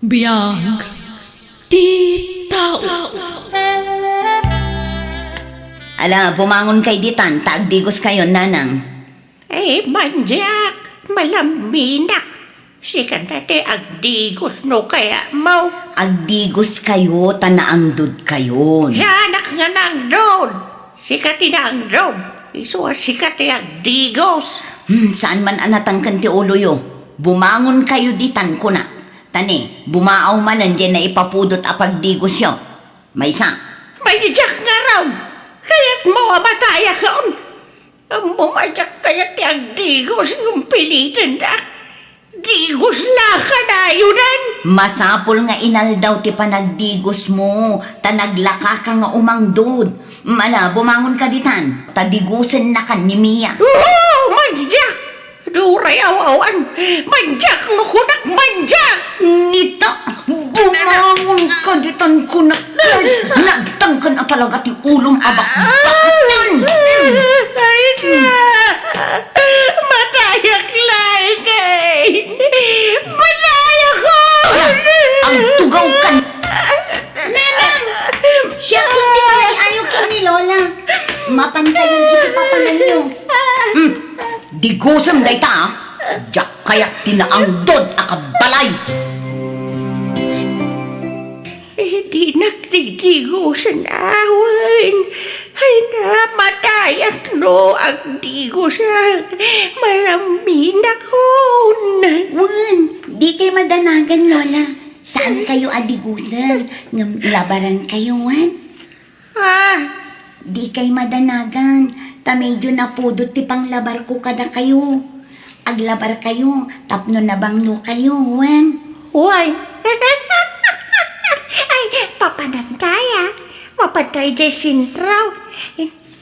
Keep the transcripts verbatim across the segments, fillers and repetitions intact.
Biag ti tao. Ala, bumangon kay ditan, ta agdigos kayon, nanang. Ay, mandiak, malaminak. Sika ti agdigos no kayatmo. Agdigos kayo, ta naangdod kayon. Siak nga naangdod. Sika ti naangdod. Isu a sika ti agdigos. Hmm, saan man a natangken ti uloyo. Bumangon kayo ditan, kuna. Tani, bumaaw manen diay naipapudot a pagdigosyo. Maysa. Maydiak ngarud. Kayatmo a matayakon. Ammom a diak kayat ti agdigos ngem pilitendak. Digos la kanayon. Masapul nga inaldaw ti panagdigosmo, ta naglakaka nga umangdod. Ala, bumangon ka ditan, ta digusennakan ni Mia. Oo, mandiak! Uray aw-awan, mandiak no kunak, mandiak! Nita, bumangon ka ditan, kunak. Nagtangken a talaga ti ulom a bakbakan. Ay, na! Matayak laeng! Matayak ko! Ala, agtugaw ka. Nanang! Siak ti manay-ayo ken ni Lola. Mapan kayon iti papananyo. Hmm. Digosem dayta, a. Diak kayat ti naangdod a kabbalay. Eh, dinak digdigosen awen. Ay, namatayak no agdigosak. Malaminak. Wen, dikay madanagan, Lola. Saan kayo a digosen, ngem labaran kayo, wen? Ah, dikay madanagan, ta medyo napudot ti panglabarko kadakayo. Aglabar kayo, tapno nabanglo kayo, wen? Wen. Ay, papanantay, a. Mapan tay diay sentro.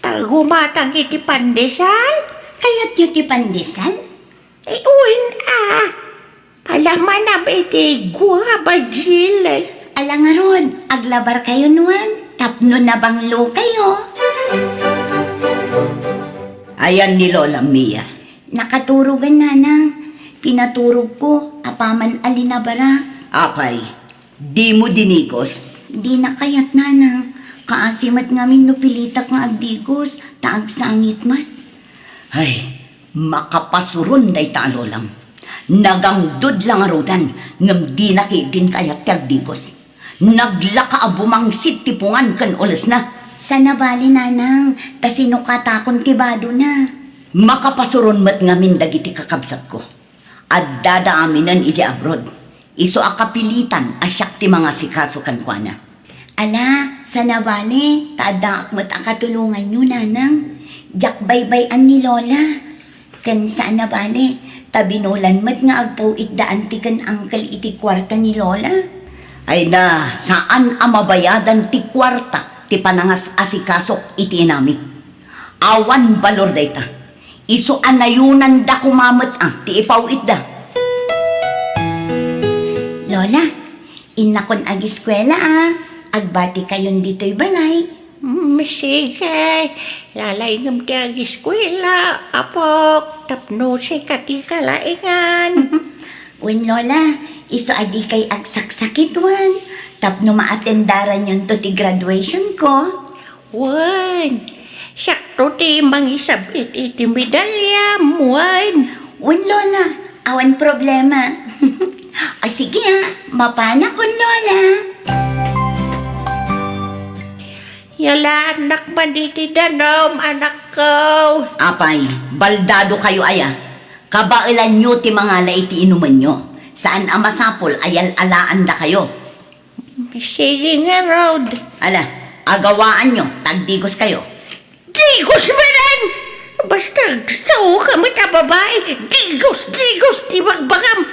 Ta gumatang iti pandesal. Kayatyo ti pandesal? Eh, wen, a. Ala, manam iti guava, Jill. Ala ngarud, aglabar kayon, wen, tapno nabanglo kayo. Ayan ni Lola Mia. Nakaturogan, nanang. Pinaturogko, apaman a linabarak. Apay, dimo dinigos? Dina kayat, nanang. Kaasi met ngamin no pilitak nga agdigos, ta agsangit met. Ay, makapasuron dayta a lolam. Nagangdod la ngaruden, ngem dina ketdin kayat ti agdigos. Naglaka a bumangsit ti pungan ken ulesna. Saan a bali, nanang, ta sinukatakon ti badona. Makapasuron met ngamin dagiti kakabsatko. Addada aminen idiay abroad. Isu a kapilitan a siak ti mangasikaso kenkuana. Ala, saan a bali, ta addaak met a katulonganyo, nanang. Diak baybay-an ni Lola. Ken saan a bali, ta binulan met nga agpaw-itdaan ti ken uncle iti kuarta ni Lola. Ay na, saan a mabayadan ti kuarta ti panangas-asikasok iti inami. Awan balor dayta. Isu a nayonanda koma met, a, ti ipaw-itda. Lola, innakon agiskuela, a. Agbati kayon ditoy balay. Mm, sige. Lalaingem ti agiskuela, apok, tapno sika ti kalaingan. Wen, Lola, isu a dikay agsaksakit, wen, tapno maatendaranyonto ti graduation ko. Wen, siakto ti mangisab-it iti medalyam, wen. Wen, Lola, awan problema. O, sige, a, mapanakon, Lola. Yalaannak man iti danum, anakko. Apay, baldado kayo aya. Kabaelanyo ti mangala iti inumenyo. Saan a masapul a yal-alaandakayo. Sige ngarud. Ala, agawaanyo, ta agdigos kayo. Digos manen! Basta agsaoka met a babai, digos, digos ti bagbagam.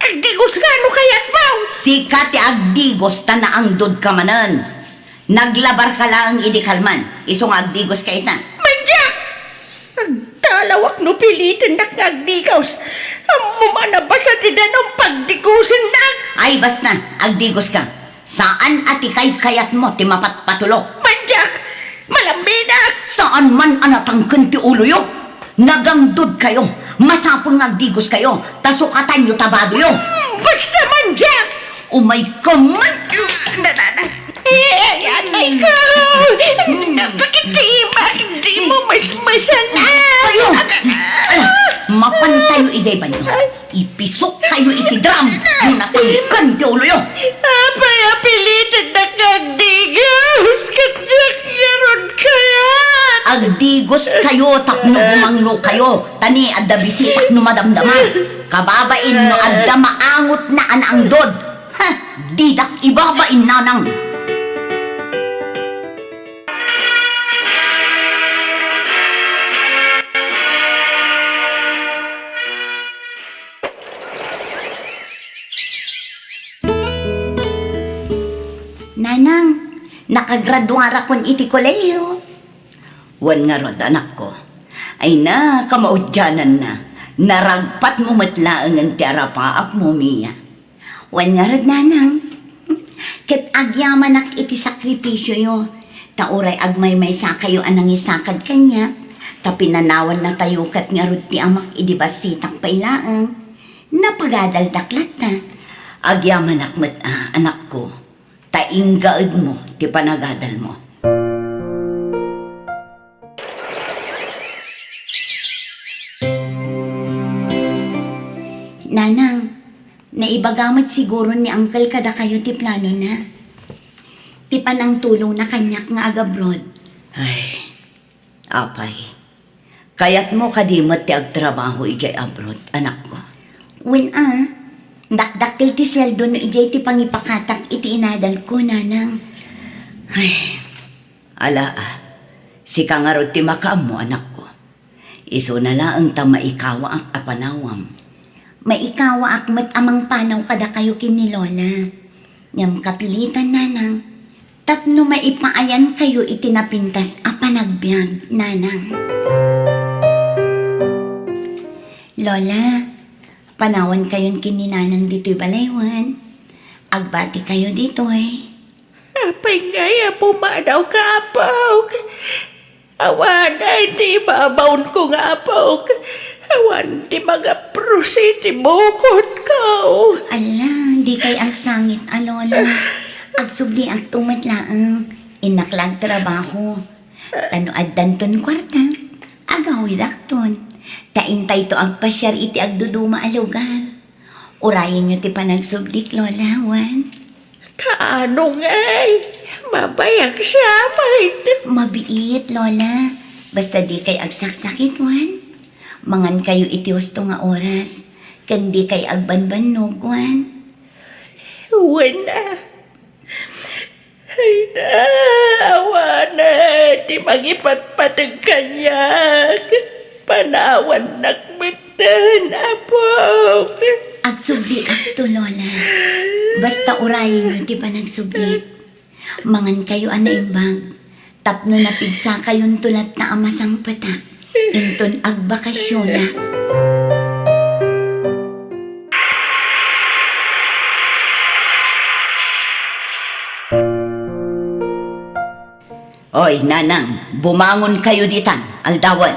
Agdigos ngano kayatmo? Sika ti agdigos ta naangdodka manen. Naglabarka laeng idi kalman, isu nga agdigoska ita. Mandiak! Agtalawak no pilitendak nga agdigos. Ammom a nabasa ti danum pagdigosennak. Ay, basta, agdigoska. Saan a ti kaykayatmo ti mapatpatulok. Mandiak! Malaminak! Saan man a natangken ti uloyo. Nagangdodkayo. Masapul nga agdigoskayo, ta sukatanyo ta badoyo. Hmm, basta, mandiak! Umay ka man! Ay, atay ko! Nasakit ti imak! Di mo masmasan! Ayo! Ala, mapantayo idiay banyo. Ipisok kayo iti drum no natangken ti uloyo. Apay a pilitandak nga agdigos? Ket diak ngarud kayat. Agdigos kayo tapno bumangno kayo. Tani adda bisitak no madamdama. Kababain no adda maangotna a naangdod. Ha! Didak ibabain, nanang. Nanang, nakagraduarakon iti kolehiyo. Wen ngarud, anakko. Ay na, kamaudiananna. Naragpatmo met laengen ti arapaapmo, Mia. Wen ngarud, nanang. Ket agyamanak iti sakripisioyo. Ta uray agmaymaysakayo a nangisakad kaniak, ta pinanawannatayo ket ngarud ti amak idi bassitak pay laeng. Napagadaldak latta. Agyamanak met a, anakko, ta inggaedmo ti panagadalmo. Nanang, naibaga met siguro ni Uncle kadakayo ti planona. Ti panangtulongna kaniak nga agabroad. Ay, apay. Kayatmo kadi met ti agtrabaho idiay abroad, anakko? Wen a, dakdakkel ti sueldo no idiay ti pangipakatak iti inadalko, nanang. Ay, ala a, sika ngarud ti makaammo, anakko. Isuna laeng ta maikawaak a panawam. Maikawaak met a mangpanaw kadakayo ken ni Lola. Ngem kapilitan, nanang, tapno maipaayankayo iti napintas a panagbiag, nanang. Lola, panawankayon ken ni nanang ditoy balay wen. Agbatikayo ditoy. Apay ngay a pumadawka, apok? Awan ay ti ibabaonko nga apok. Awan ti magaprus iti bukodko. Ala, dikay agsangit a, Lola. Agsubdiakto met laeng. Innak la agtrabaho. Ta no addanton kuarta, agawidakton. Ta intayto agpasiar iti agduduma a lugar. Urayenyo ti panagsubdik, Lola, wen? Kaano ngay? Mabayag siya, maid. Mabiit, Lola. Basta dikay agsaksakit, wen? Mangankayo iti husto nga oras, ken dikay agbanbannog, wen? Wen a. Ay na, awanen ti mangipatpateg kaniak. Panawannak metten, apok. Agsubdiakto, Lola. Basta urayenyo ti panagsubli. Mangankayo a naimbag. Tapno napigsakayonto latta a masangpetak inton agbakasionak. Oy, nanang, bumangon kayo ditan, aldawen.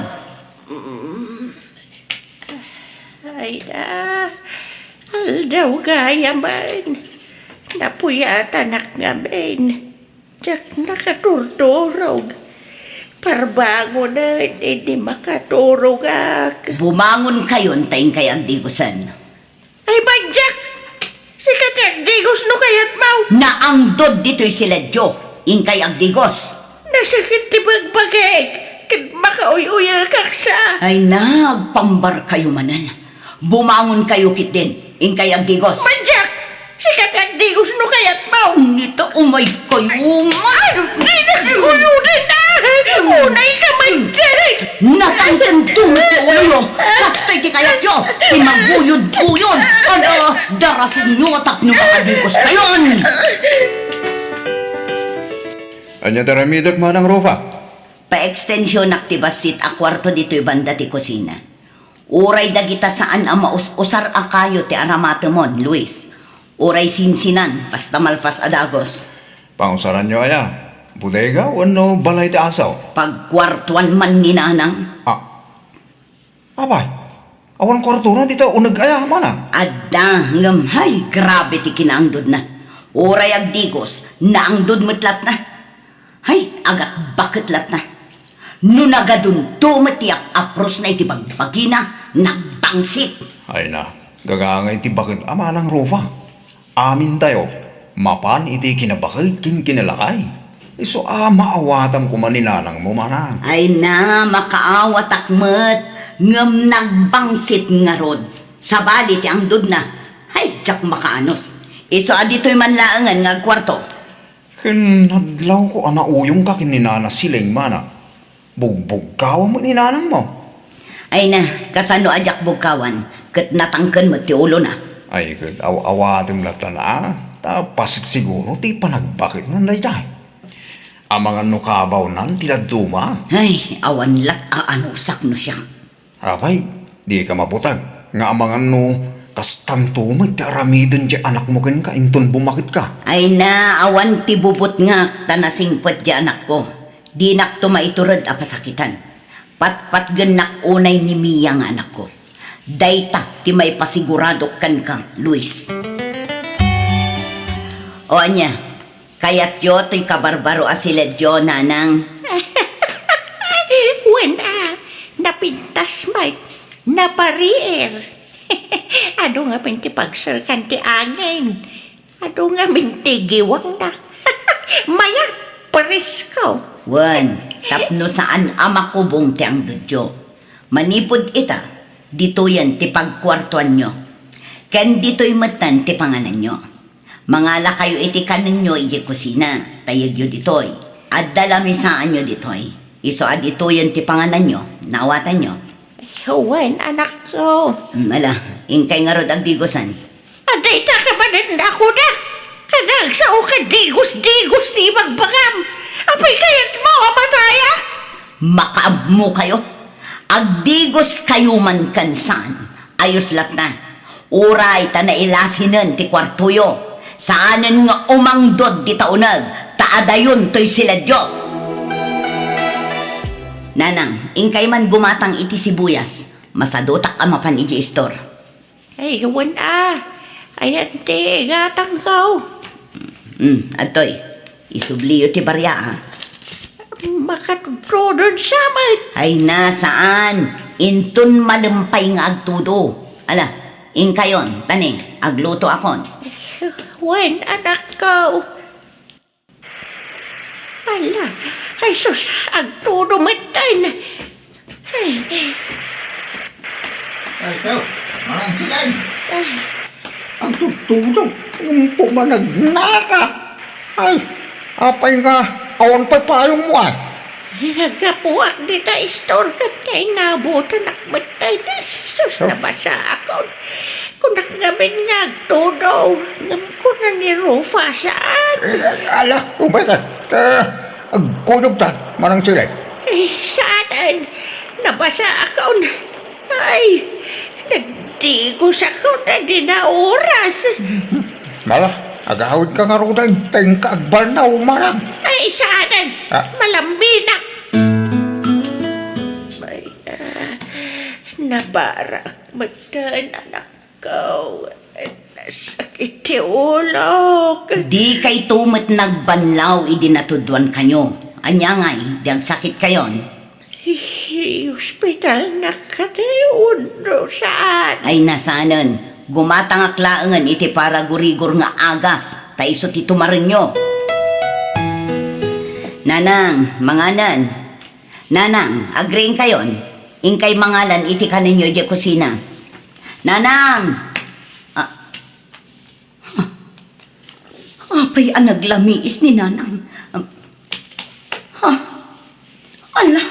Mm. Ay na, aldaw gayamen. Napuyatanak ngamin. Diak nakaturturog. Parbangonen idi makaturogak. Bumangon kayon ta inkay agdigosen. Ay, madiak! Sika ti agdigos no kayatmo! Naangdod ditoy siledyo, inkay agdigos. Nasakit ti bagbagik, ket makauy-uyekak sa. Ay, nagpambar kayo manen. Bumangon kayo ketdin, inkay agdigos. Madiak! Sika ti agdigos no kayatmo! Nita, umay kayo man! Ay, di na kaguludan na! Unay ka man, Derek! Natangken to met ti uloyo! Kastoy ti kayatyo! Ti maguyod-uyod! Ano, darasenyo tapno makadigos kayon! Ania ti aramidek, Manang Rufa? Paekstensionak ti bassit a kuarto ditoy banda ti kusina. Uray dagita saan a maus-usar a kayo ti aramatemon, Luis. Uray sinsinan, basta malpas a dagos. Pangusaranyo aya? Bodega wenno balay ti asaw? Pagkuartuan man ni Nanang. Ah. Apay, Awan kuartona dita uneg aya, manang? Adda, ngem hay, grabe ti kinaangdodna. Uray agdigos, naangdod met latna. Hay, agatbaket latna. No nagadunto met ti ap-aprosna iti bagbagina, nagbangsit. Ay na, gagangay ti baket a manang Rufa. Amintayo, mapan iti kinabaket ken kinalakay. Isu a maawatam koma ni nanangmo, manang. Ay na, makaawatak met, ngem nagbangsit ngarud. Sabali ti angdodna, hay, diak makaanus. Isu a ditoy man laengen nga agkuarto. Ken nadlawko a nauyongka ken ni Nana Sileng, manang. Bugbugkawam met ni nanangmo. Ay na, kasano a diak bugkawan, ket natangken met ti ulona. Ay, ket aw-, awatem lattan a, ta paset siguro ti panagbaketnan daydiay. Amangan no kabawnan ti dadduma. Ay, awan lat a anusak no siak. Apay, dika mabuteng nga amangan no kastanto met ti aramiden ti anakmo kenka inton bumaketka. Ay na, awan ti bubutngak ta nasingpet ti anakko. Dinakto maitured a pasakitan. Patpatgennak unay ni Mia nga anakko. Dayta ti maipasiguradok kenka, Luis. O ania, kayatyo toy kabarbaro a siledyo, nanang? Wen a, napintas met, napariir. Adu ngamin ti pagserkan ti angin. Adu ngamin ti giwangna. Mayat, presko. Wen, tapno saan a makubong ti angdodyo. Manipud ita, ditoyen ti pagkuartuanyo. Ken ditoy metten ti pangananyo. Mangalakayo iti kanenyo idiay kusina, ta yegyo ditoy. Adda lamisaanyo ditoy. Isu a ditoyen ti pangananyo, naawatanyo. Wen, anakko. Mm, ala, inkay ngarud agdigosan. Adda ita ka manen a kunak. Kanagsao ka digos-digos ti ibagbagam. Apay kayatmo a matayak? Makaammokayo. Agdigoskayo man ken saan. Ayos latna. Uray ta nailasinen ti kuartoyo. Saanen nga umangdod dita uneg, ta adayon toy siledyo. Nanang, inkay man gumatang iti sibuyas. Masadutak a mapan idiay istor. Ay, wen a. Ayan ti gatangko. Hmm, adtoy. Isubliyo ti baria, a. Makatudtudon sa met. Ay na, saan. Inton malem pay nga agtudo. Ala, inkayon, tani, aglutoakon. Wen, anakko. Ala, ay sus, agtudo metten. Ay. Ay, ikaw, Manang Sileng. Ay. Agtudtudo, umpo man nagnaka. Ay, apay nga, awan pay payongmo, ay. Naggapuak dita istor ket nainabutan ak metten. Ay, sus, nabasaakon. Kunak ngamin nga agtudo, ngem kuna ni Rufa, saan? Eh, ala, umay ka. Eh, agkuyogtan, Manang Sileng. Eh, saanen? Nabasaakon. Ay, nagdigosakon a di naoras. Ala, agawidka ngaruden, ta inka agbalnaw, manang. Ay, saanen? Ah. Malambinak. Ay, ah, nabarak metten, anak. Ikaw, nasakit ti ulok. Dikayto met nagbanlaw idi natudwan kanyo. Ania ngay, di agsakit kayon? Hi-, hi-, ospital na kadi, wenno saan? Ay, na saanen. Gumatangak laengen iti paragurigor nga agas, ta isu ti tumarenyo. Nanang, manganen. Nanang, agriing kayon. Inkay mangalan iti kanenyo idiay kusina. Nanang! Ah. Apay a naglamiis ni Nanang? Ha? Ala,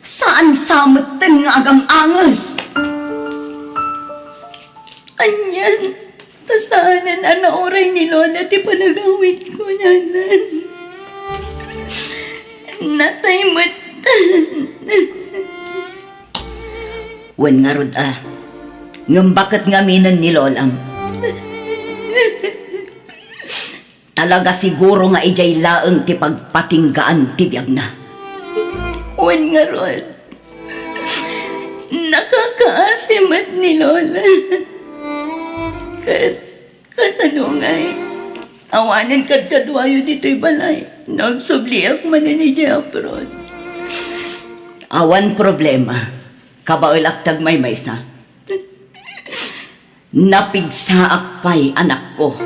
saan sa metten nga agam-anges? Anian? Ta saanen a nauray ni Lola ti panagawidko, Nanang. Natay metten. Wen ngarud a, ngem baket ngaminen ni Lolam. Talaga siguro nga idiay laeng ti pagpatinggaan ti biagna. Wen ngarud. Naka-, Kaasi met ni Lola. Ket kasano ngay? Awanen kadkaduayo ditoy balay. Nagsubliak manen idiay abroad. Awan problema. Kabaelak ti agmaymaysa. Napigsaak pay, anakko.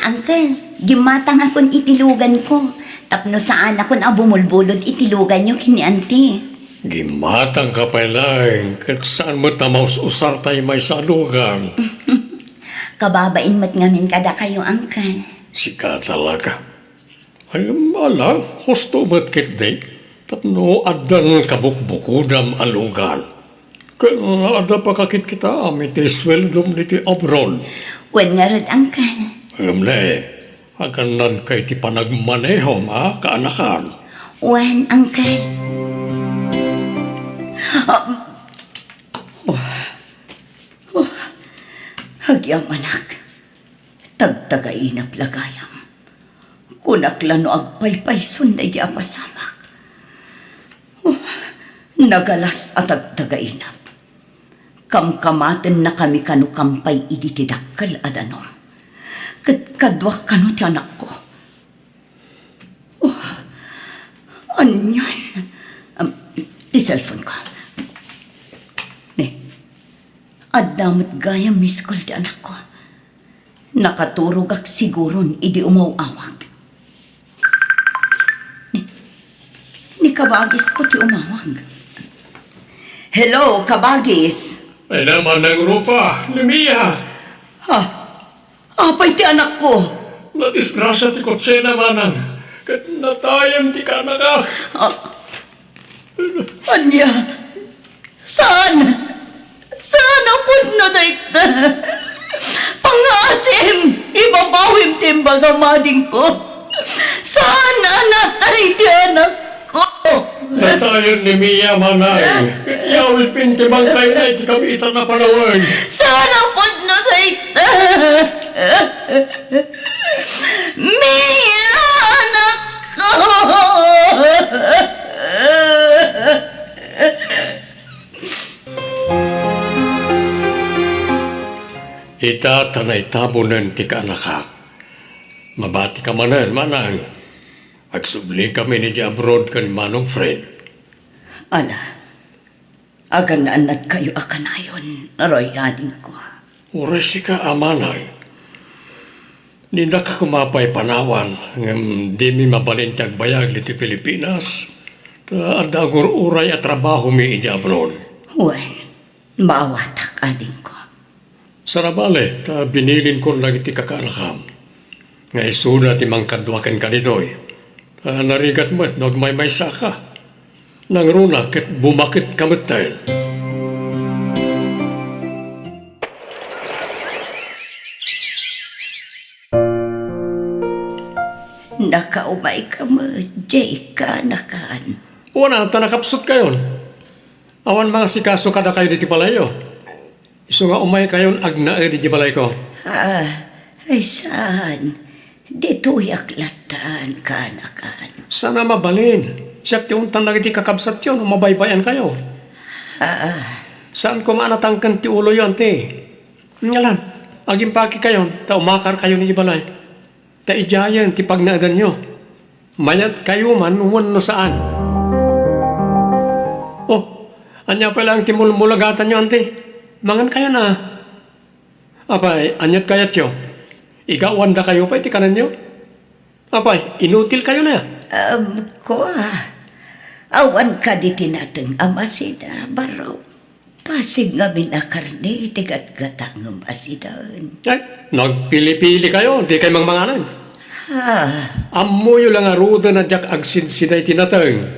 Uncle, gimmatangakon iti luganko tapno saanakon a bumulbulod iti luganyo ken ni Auntie. Gimmatangka pay laeng, ket saan met a maus-usar tay maysa a lugan. Kababain met ngamin kadakayo, Uncle. Sika talaga. Ay, ala, husto met ketdi, tapno addan kabukbukodam a lugan. Ken adda pakakitkitaam iti sueldom diti abroad. Wen ngarud, Uncle. Ngem ne, agannadka iti panagmanehom, a, kaanakan. Wen, Uncle. Ah, oh, oh, agyamanak. Tagtagainap la gayam. Kunak la no agpaypayson daydi a pasamak. Oh, nagalas a tagtagainap. Kamkamatennakami kano kampay idi ti dakkel a danum. Ket kaduak kano ti anakko. Oh, anian? Am, ti cellphone ko. Ne, adda met gayam miss call ti anakko. Nakaturogak siguron idi umaw-awag. Ni, ni kabagis ko ti umawag. Hello, kabagis. Ay naman, Nang Rufa, Lumia. Ha? Apay ti anakko? Nadisgrasya ti kotsena, manang. Ket natayem ti kaanakak. Ah, ania? Saan? Saan a pudno dayta? Pangngaasim! Ibabawim ti imbagam, adingko! Saan a natay ti anakko? Natayen ni Mia, manang. Ket iyawidpin ti bangkayna iti kabiitan a panawen. Saan a pudno dayta? Mia, anakko! Ita ta naitabonen ti kaanakak. Mabatika manen, manang. Agsublikami idiay abroad ken Manong Fred. Ala, agannaennatkayo a kanayon, Roy, adingko. Uray sika a manang. Didaka koma pay panawan, ngem dimi mabalin ti agbayag ditoy Pilipinas. Ta adda agur-uray a trabahomi idiay abroad. Wen, maawatak, adingko. Saan a bale, ta binilinkon dagiti kakaanakam nga isuda ti mangkadua kenka ditoy. Ta narigat met no agmaymaysaka. Nangruna ket bumaketka metten. Nakaumayka met, Jay, kaanakan. Wen a, ta nakapsutkayon. Awan mangasikaso kadakayo ditoy balayyo. Isu nga umaykayon agnaed idiay balayko. Ah, ay saan? Ditoyak lattan, kaanakan. Saan a mabalin. Siak ti untan dagiti kakabsatyo no mabaybay-ankayo. Ah. Saan koma a natangken ti uloyo, anti. Ngalan, agimpakekayon, ta umakarkayon idiay balay. Ta idiayen ti pagnaedanyo. Mayatkayo man wenno saan. Oh, ania pay laeng ti mulmulagatanyo, anti? Mangankayon a. Apay, ania't kayatyo? Igawandakayo pay ti kanenyo? Apay, inutilkayon aya? Um, kua, awan kadi ti nateng a masida, baro. Pasig ngamin a karne ti gatgatangem a sidaen. Ay, nagpili-pilikayo, dikay mangmanganen. Ah. Ammoyo la ngaruden a diak agsidsida iti nateng.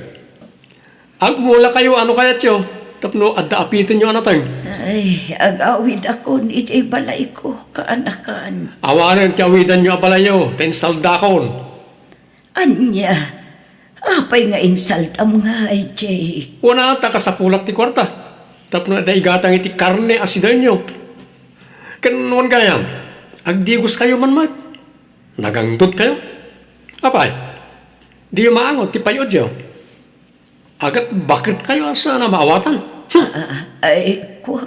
Agmulakayo a no kayatyo, tapno adda apitenyo a nateng. Ay, agawidakon iti balayko, kaanakan. Awanen ti awidanyo a balayyo, ta insaldakon. Ania? Apay nga insaldam ngay, Jake? Wen a, ta kasapulak ti kuarta. Tapno adda igatang iti karne a sidaenyo. Ken wen gayam, agdigoskayo man met. Nagangdutkayo. Apay, diyo maangot ti pay-odyo? Agat baket kayo a saan a maawatan. Hmm. Ah, ay, kua,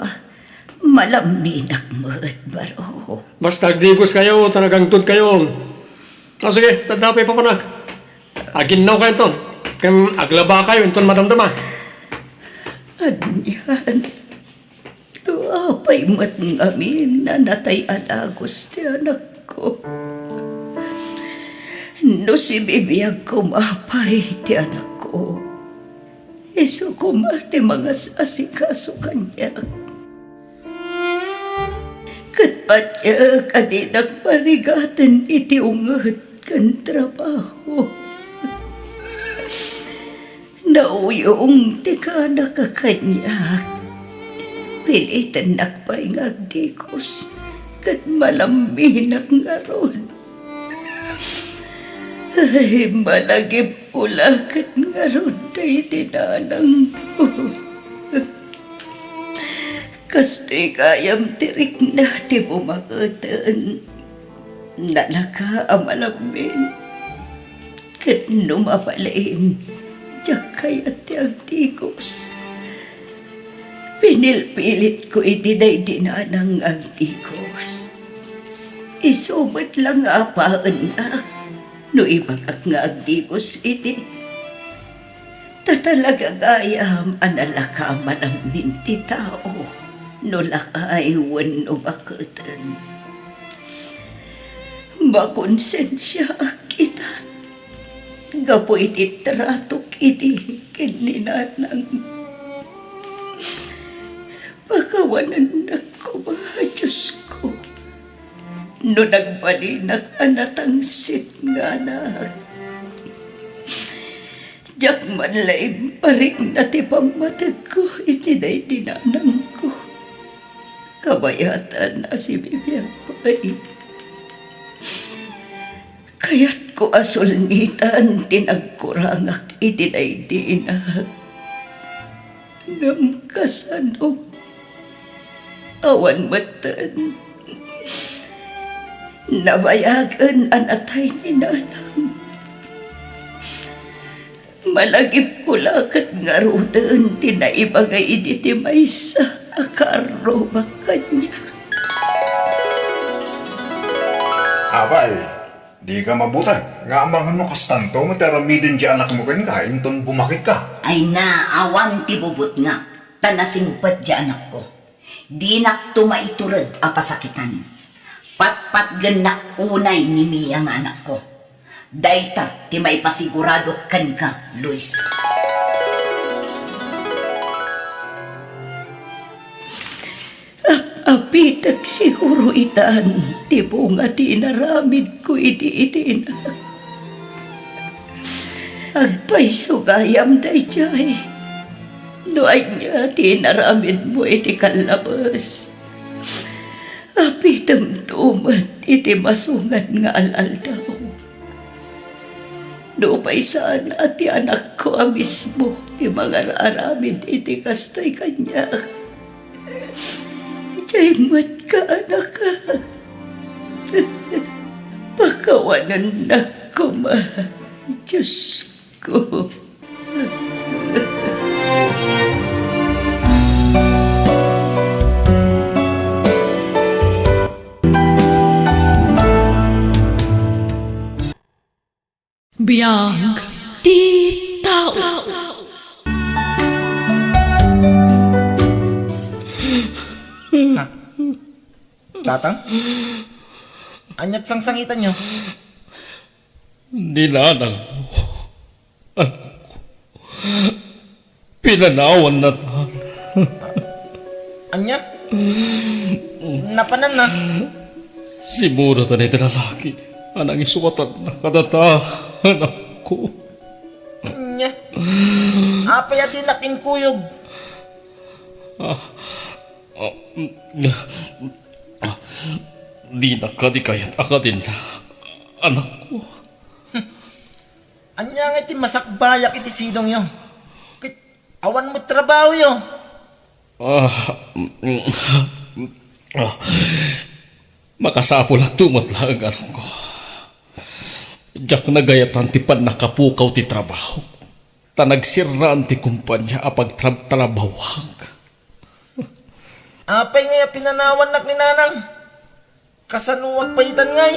malamminak met, baro. Basta agdigos kayo, ta nagangtod kayo. O sige, tadda pay papanak. Aginnaw kayo inton. Ken aglaba kayo inton madamdama. Anian? No apay met ngamin a natay a dagus ti anakko? No sibibiag koma pay ti anakko, isu koma ti mangas-asikaso kaniak. Ket patiek a dinak marigaten iti unget ken trabaho. Nauyong ti kanak a kaniak. Pilitennak pay nga agdigos, ket malamminak ngarud. Ay, malagipko la ket ngarud daydi nanangko. Kastoy gayam ti rikna ti bumaketen. Nalaka a malammin. Ket no mabalin, diak kayat ti agdigos. Pinilpilitko iti daydi nanang nga agdigos. Isu met la nga apaennak no ibagak nga agdigos idi. Ta talaga gayam a nalaka a malammin ti tao no lakay wenno baketen. Makonsensiaak ita gapu iti tratok idi ken ni nanang. Pakawanennak koma, Diosko, no nagbalinak a natangsit nga anak. Diak man la imparikna ti pammategko iti daydi nanangko. Kabayatan a sibibiag pay. Kayatko a sulnitan ti nagkurangak iti daydi inak. Ngem kasano? Awan metten. Nabayagen a natay ni nanang. Malagipko la ket ngaruden ti naibaga idi ti maysa a kaarrubak kaniak. Apay, dika mabuteng nga amangan no kastanto met ti aramiden ti anakmo kenka inton bumaketka. Ay na, awan ti bubutngak, ta nasingpet ti anakko. Dinakto maitured a pasakitan. Patpatgennak unay ni Mia nga anakko. Dayta ti maipasiguradok kenka, Luis. Ap-apitek siguro itan ti bunga ti inaramidko idi idinak. Agpayso gayam daydiay. No ania ti inaramidmo iti kallabes, apitemto met iti masungan nga al-aldaw. Nupay saan a ti anakko a mismo ti mangar-aramid iti kastoy kaniak, diay met kaanaka. Pakawanennak koma, Diosko. Biag ti tao. Ha? Tatang? Ania't sangsangitanyo? Ni nanangmo, anakko. Pinanawanna tan. Ania? Napananna? Simmuratan iti lalaki a nangisuatanna kadata, anakko. Ania? Apay a dinak inkuyog? Ah, ah, mm, ah, dinak kadi kayat a kadinna, anakko. Ania ngay ti masakbayak iti sidongyo? Ket awan met trabahoyo. Ah, ah, makasapulakto met laeng, anakko. Diak nagayatan ti pannakapukaw ti trabaho. ta nagsirraan ti kumpanya a pagtrabtrabahuak. Apay ngay a pinanawannak ni Nanang? Kasanoak pay itan ngay?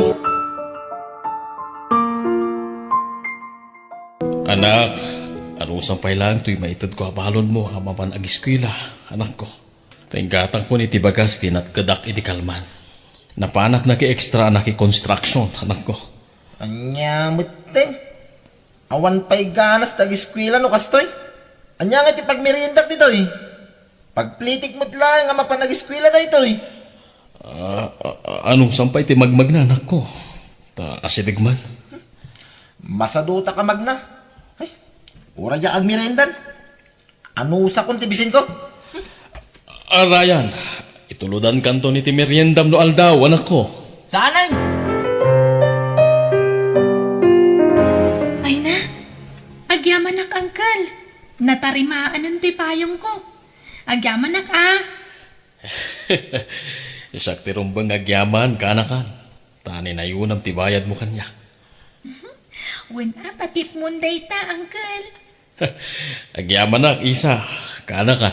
Anak, anusan pay laeng toy maitedko a balonmo a mapan agiskuela, anakko. Ta inggatangkon iti bagas ti natkedak iti kalman. Napanak naki-extra a naki-construction, anakko. Ania metten? Awan pay ganas ti agiskuela no kastoy. Ania ngay ti pagmeriendak ditoy? Pagplitik met laeng a mapan agiskuela daytoy. Ah, ah, ah, anusan pay ti magmagna, anakko? Ta asideg man. Masadutak a magna. Ay, uray diak agmeriendan. Anusakon ti bisinko? Ah, Ryan, itulodankanton iti meriendam no aldaw, anakko. Saanen? Ay na, agyamanak, Uncle. Natarimaanen ti payongko. Agyamanak, a. Siak ti rumbeng nga agyaman, kanakan. Ta ninayonam ti bayadmo kaniak. Wen a, ta tipmon dayta, Uncle. Agyamanak, Isa, kanakan.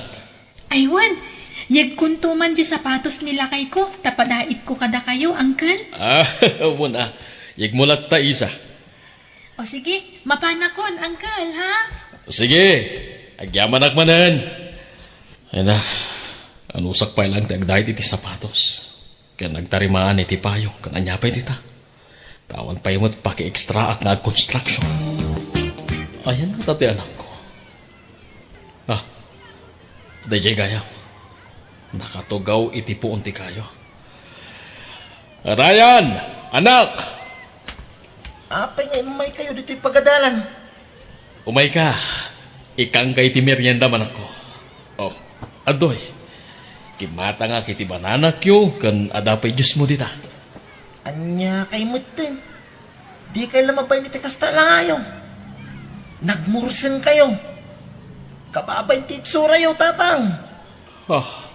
Ay wen, yegkonto man diay sapatos ni lakayko, ta padaitko kadakayo, Uncle. Ah, wen a. Yegmo latta, Isa. O sige, mapanakon, Uncle, ha? Sige, agyamanak manen. Ay na, anusak pay laeng ti agdait iti sapatos. Ken agtarimaan iti payong ken ania pay dita. Ta awan pay met paki-extraak nga agkonstruction. Ayan ta ti anakko. Ah, daydiay gayam. Nakatugaw iti puon ti kayo. Ryan, anak! Apay nga immaykayo ditoy pagadalan? Umayka, ikkanka iti meriendam, anakko. Oh, adtoy. Kimmatangak iti bananakyo ken adda pay juicemo dita. Ania kay metten? Dikay la mabain iti kasta a langayo. Nagmursenkayo. Kababain ti itsorayo, Tatang. Ah,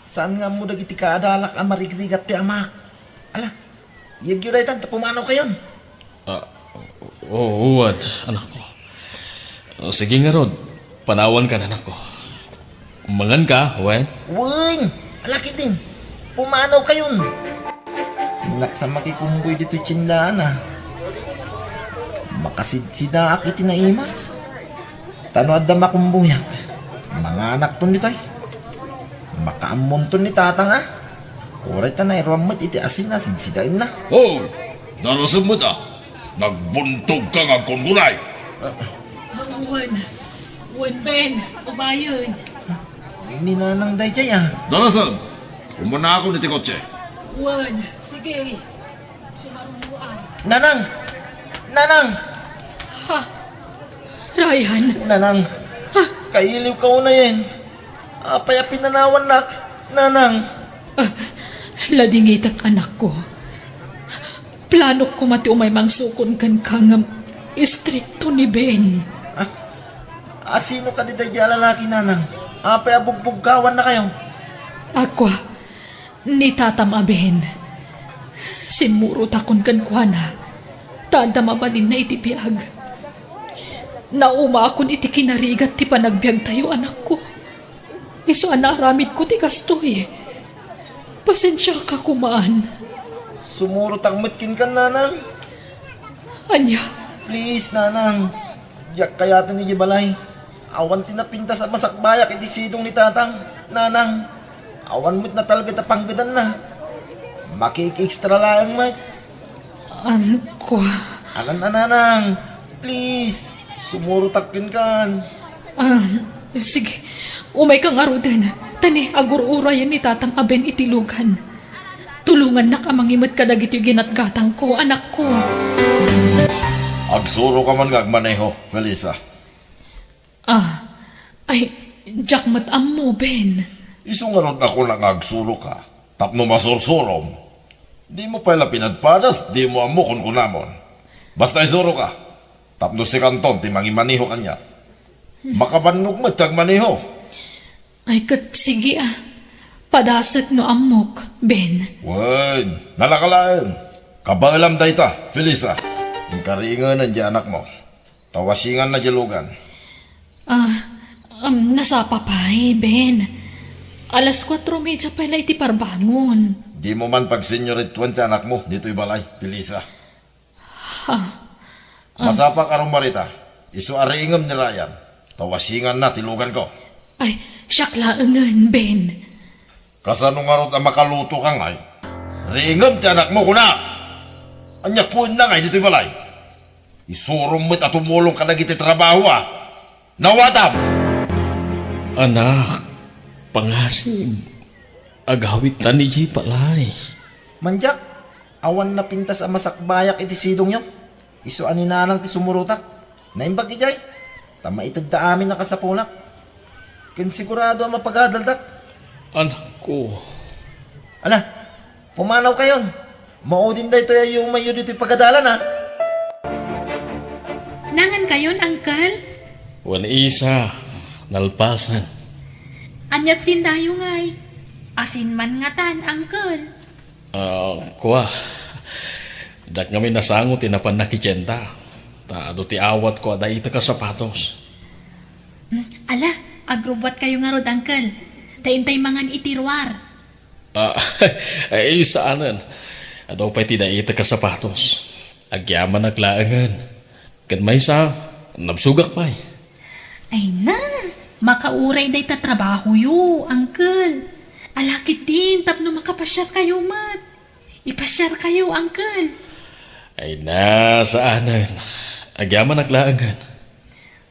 Saan nga ammo dagiti kaadalak a marigrigat ti amak? Ala, iyegyo daytan ta pumanawkayon. Ah, o-, o-, wen, anakko. Sige ngarud, panawankan, anakko. Manganka, wen? Wen! Ala ketdin, pumanawkayon. Innak sa makikumboy ditoy tiendaan a. Makasidsidaak iti naimas. Ta no adda makumboyak, manganakton ditoy. Makaammonton ni Tatang a. Uray ta nairuam met iti asin a sidsidaenna. Hoy! Darasem met a! Nagbuntogka nga agkunkunay! Wen, wen, Ben, ubayen. Ni Nanang daydiay a. Darasem! Umanakon iti kotse. Wen, sige. Sumarunoan. Nanang! Nanang! Ha? Ryan? Nanang! Ha? Kailiwka unayen! Apay a pinanawannak, Nanang? Ah, ladingitak, anakko. Planok koma ti umay mangsukon kenka ngem istrikto ni Ben. Ah, asino kadi daydiay a lalaki, Nanang? Apay a bugbugkawannakayo? Ako, ni tatam a Ben. Simmurotakon kenkuana, ta adda mabalinna iti biag. Naumaakon iti kinarigat ti panagbiagtayo, anakko. Isu a naaramidko ti kastoy. Pasensiaka koman. Sumurotak met kenka, Nanang. Ania? Please, Nanang. Diak kayaten idiay balay. Awan ti napintas a masakbayak iti sidong ni Tatang, Nanang. Awan met natalged a panggedanna. Makiki-extra laeng met. Anakko. Anan a, Nanang. Please, sumurotak kenkan. Ah, sige. Umayka ngaruden. Ta ni, agur-urayen ni Tatang a Ben iti lugan. Tulongannak a mangimed kadagitoy ginatgatangko, anakko. Agsuroka man nga agmaneho, Felisa. Ah, ay, diak met ammo, Ben. Isu ngarud a kunak nga agsuroka, tapno masursurom. Dimo pay la pinadpadas, dimo ammo kunkunamon. Basta isuroka, tapno sikanton ti mangimaneho kaniak. Makabannog met ti agmaneho. Ay, ket sige a. Padasek no ammok, Ben. Wen, nalaka laeng. Kabaelam dayta, Felisa. Inkaringenen diay anakmo. Ta wasianganna diay lugan. Ah, um, nasapa pay, Ben. Alas kuatro medya pay la iti parbangon. Dimo man pagseniorituen ti anakmo ditoy balay, Felisa. Ha? An- Masapa ka rumbari ta. Isu a riingem ni Ryan. Ta wasinganna ti luganko. Ay, siak laengen, Ben. Kasano ngarud a makaluto ka ngay? Riingem ti anakmo, kuna! Ania kuenna ngay ditoy balay? Isurom met a tumulong kadagiti trabaho a. Nawatam! Anak, pangasib, agawidtan idiay balay. Mandiak, awan napintas a masakbayak iti sidongyo. Isu a ni Nanang ti sumurotak. Naimbag idiay. Ta maitedda amin a kasapunak. Ken sigurado a mapagadaldak. Anakko. Ala, pumanawkayon. Maudin daytoy a yumayyo ditoy pagadalan, a. Nangankayon, Uncle? Wen, Isa, nalpasen. Aniat sindayo ngay? Asin man ngatan, Uncle. Ah, kua. Diak ngamin nasango ti napan nakitienda. Ta adu ti awatko a daitek a sapatos. Hmm, ala, agrubbuatkayo ngarud, Uncle. Ta intay mangan iti ruar. Ah, ay, saanen. Adu pay ti daitek a sapatos. Agyamanak laengen. Ken maysa, nabsogak pay. Ay na, makauray dayta trabahoyo, Uncle. Ala ketdin tapno makapasiarkayo met. Ipasiarkayo, Uncle. Ay na, saanen. Agyamanak laengen.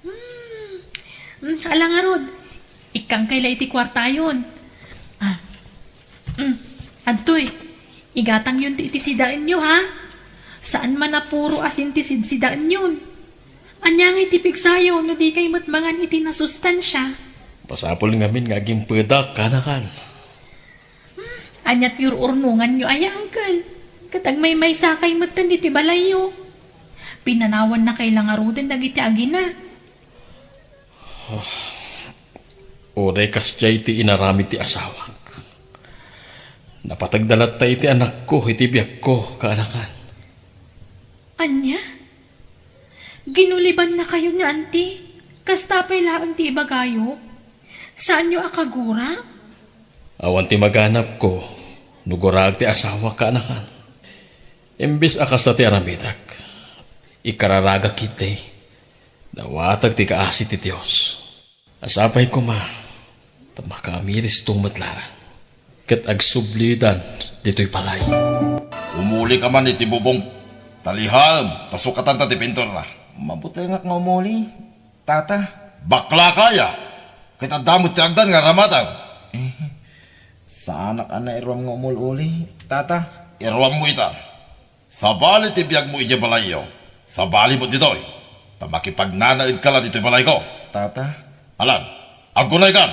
Hmm. Hmm, ala ngarud. Ikkangkay la iti kuartayon. Ah. Hmm. Adtoy. Igatangyon ti iti sidaenyo, ha? Saan man a puro asin ti sidsidaenyon. Ania ngay ti pigsayo no di kay met mangan iti nasustansia? Masapul ngamin nga agimpedak, kanakan. Hmm, aniat ur-urnonganyo aya, Uncle? Ket agmaymaysakay metten ditoy balayyo. Pinanawannakay la ngaruden dagiti agina. Uray kasdiay ti inaramid ti asawak. Napategda latta iti anakko iti biagko, kaanakan. Ania? Ginulibannakayo ni Auntie? Kasta pay laeng ti ibagayo? Saanyo a kagurak? Awan ti maganapko no guraek ti asawak, kaanakan. Imbes a kasta ti aramidek, ikararagak ketdi. Dawatag ti kaasi ti Dios. Asapay koma, ta makaamiristo met laeng, ket agsublidan ditoy balay. Umuli ka man iti bubong, talihaem, ta sukatanta ti pintura. Mabutengak nga umuli, Tata. Bakla ka aya, ket adda met ti agdan nga aramatan. Eh, saanak a nairuam nga umul-uli, Tata. Iruammo ita. Sabali ti biagmo idiay balayyo, sabali met ditoy, ta makipagnanaedka la ditoy balayko. Tata. Alan, aggunaykan!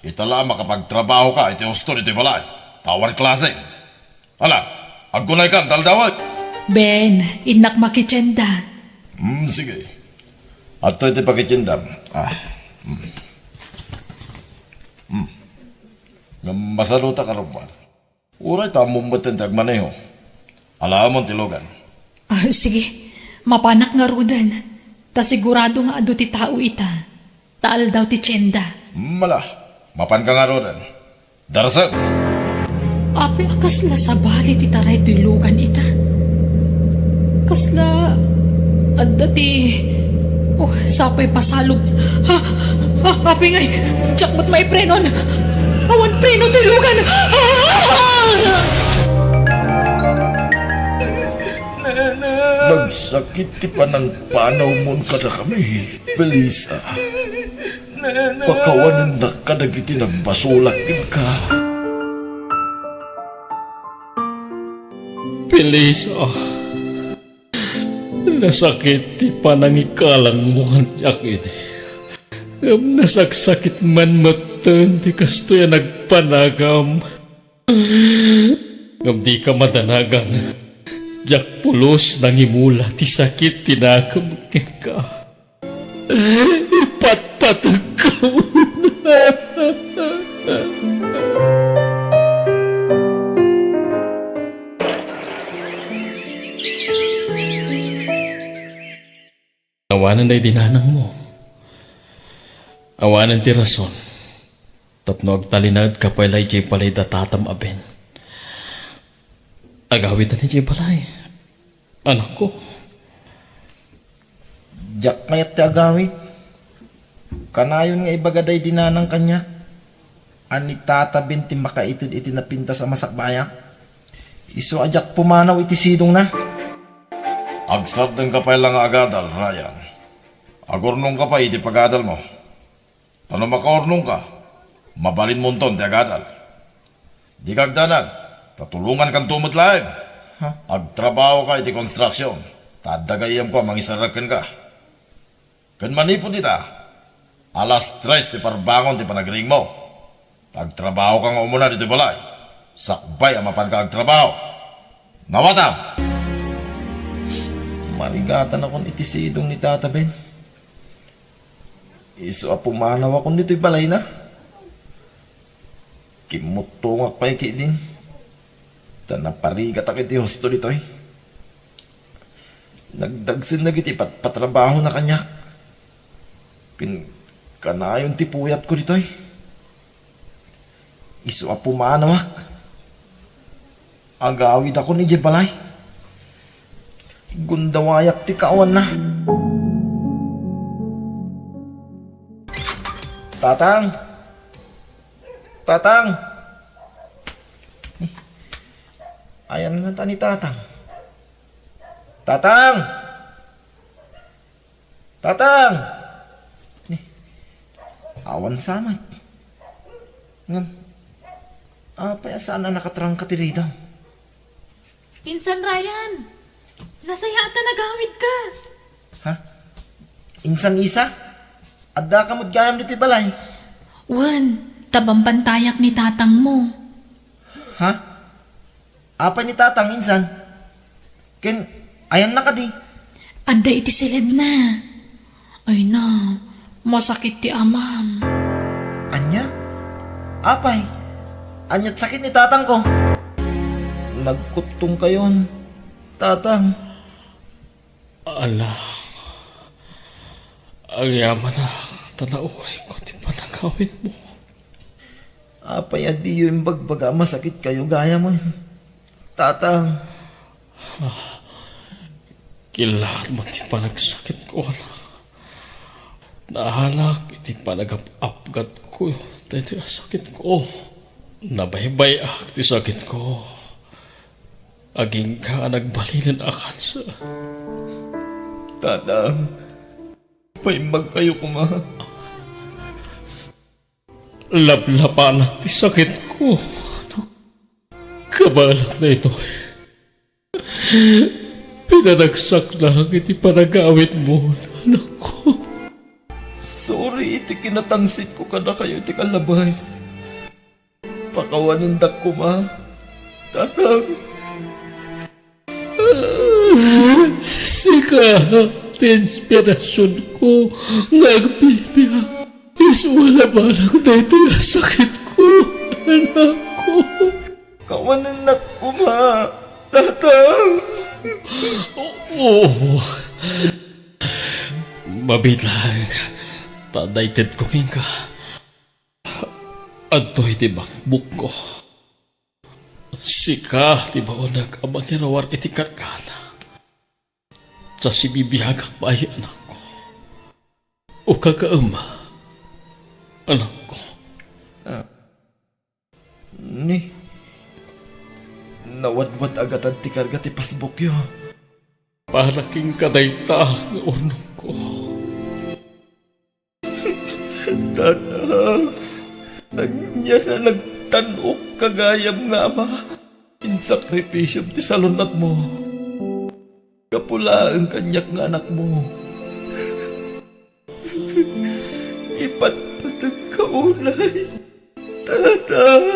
Ita la a makapagtrabahoka iti husto ditoy balay, ta awan klaseng. Alan, aggunaykan, ta aldawek! Ben, innak makitienda. Hmm, sige. Adtoy ti pakitiendam. Ah. Hmm. Hmm. Ngem masalutak a rumbal. Uray ta ammom metten ti agmaneho. Alaamon ti lugan. Ah, sige. Mapanak ngaruden. Ta sigurado nga adu ti tao ita. Ta aldaw ti tienda. Mala, mapanka ngaruden. Darasem! Apay a kasla sabali ti taray toy lugan ita? Kasla adda ti, oh, sapay pasalog. Ha? Ha? Apay ngay, diak met maiprenon. Awan preno ti lugan. Ah! Nagsakit ti panangpanawmon kadakami, Felisa. Pakawanennak kadagiti nagbasolak kenka. Felisa, nasakit ti panangikalangmo kaniak idi. Ngem nasaksakit man metten ti kastoy a nagpanagam. Ngem dika madanagan. Diak pulos nangimula ti sakit ti nakem kenka. Ipatpategko. Awanen daydi nanangmo. Awanen ti rason tapno agtalinaedka pay la idiay balay da tatam a Ben. Agawidtan idiay balay, anakko. Diak kayat ti agawid. Kanayon nga ibaga daydi nanang kaniak a ni Tata Ben ti makaited iti napintas a masakbayak. Isu a diak pumanaw iti sidongna. Agsardengka pay la nga agadal, Ryan. Agurnongka pay iti pagadalmo. Ta no makaurnongka, mabalinmonton ti agadal. Dika agdanag, ta tulongankanto met laeng. Ha? Agtrabahoka iti construction, ta adda gayyemko a mangisarrek kenka. Ken manipud ita, alas tres ti parbangon ti panagriingmo. Ta agtrabahoka nga umuna ditoy balay, sakbay a mapanka agtrabaho. Nawatam! Marigatanakon iti sidong ni Tata Ben. Isu a pumanawakon ditoy balayna. Kimmuttongak pay ketdin, ta naparigatak iti husto ditoy. Nagdagsen dagiti patpatrabahona kaniak. Ken kanayon ti puyatko ditoy. Isu a pumanawak. Agawidakon idiay balay. Gundawayak ti kaawanna. Tatang! Tatang! Ayan ngata ni Tatang. Tatang! Tatang! Ni, awan sa met. Ngem, apay a saan a nakatrangka ti ridaw? Insan Ryan, nasayaat ta nagawidka. Ha? Insan Isa? Addaka met gayam ditoy balay? Wen, ta bambantayak ni tatangmo. Ha? Apay ni Tatang insan? Ken ayanna kadi? Adda iti siledna. Ay na, masakit ti amam. Ania? Apay? Ania't sakit ni tatangko? Nagkuttongkayon, Tatang. Ala, agyamanak ta naurayko ti panagawidmo. Apay a diyo imbagbaga a masakitkayo gayamen, Tatang? Ah, killaatmo ti panagsakitko, anak. Naalak iti panagap-apgatko daytoy a sakitko. Nabaybay-ak ti sakitko. Agingga a nagbalinen a kanser. Tatang, maimbagkayo koma. Laplapanak ti sakitko. Kabaelak daytoy. Pinanagsaknak iti panagawidmo, anakko. Sorry iti kinatangsitko kadakayo iti kallabes. Pakawanendak koma, Tatang. Sika ti inspirasionko nga agbibiag. Isualabanak daytoy a sakitko, anakko. Kawanennak koma, Tatang. Oo. Mabiit laeng ta adda itedko kenka. Adtoy ti bakbukko. Sika ti baoneg a mangiruar iti kargana. Ta sibibiagak pay, anakko. Ukagaem, anakko. Ah. Ni, nawadwad-agatad ti karga ti pasbukyo. Para kenka dayta nga urnongko. Tatang, ania a nagtan-okka gayam nga ama? Insakripisiom ti salun-atmo. Gapu laeng kaniak nga anakmo. Ipatpategka unay, Tatang.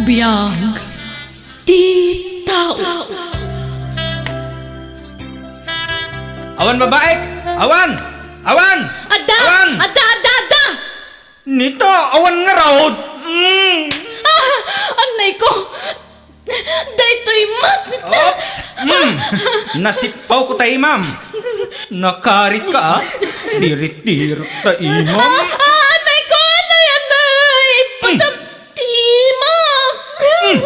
Biag ti tao. Awan babaek! Awan! Awan! Adda! Awan! Adda, adda, adda! Nita, awan ngarud! Mm. Ah! Annay ko! Daytoy met! Oops! Hmm. Nasippawko ta imam. Nakarit ka, ah. Dirit-dirit ta imam. Ah, anay ko, anay, anay! Hmm. Patam-, timak! Hmm.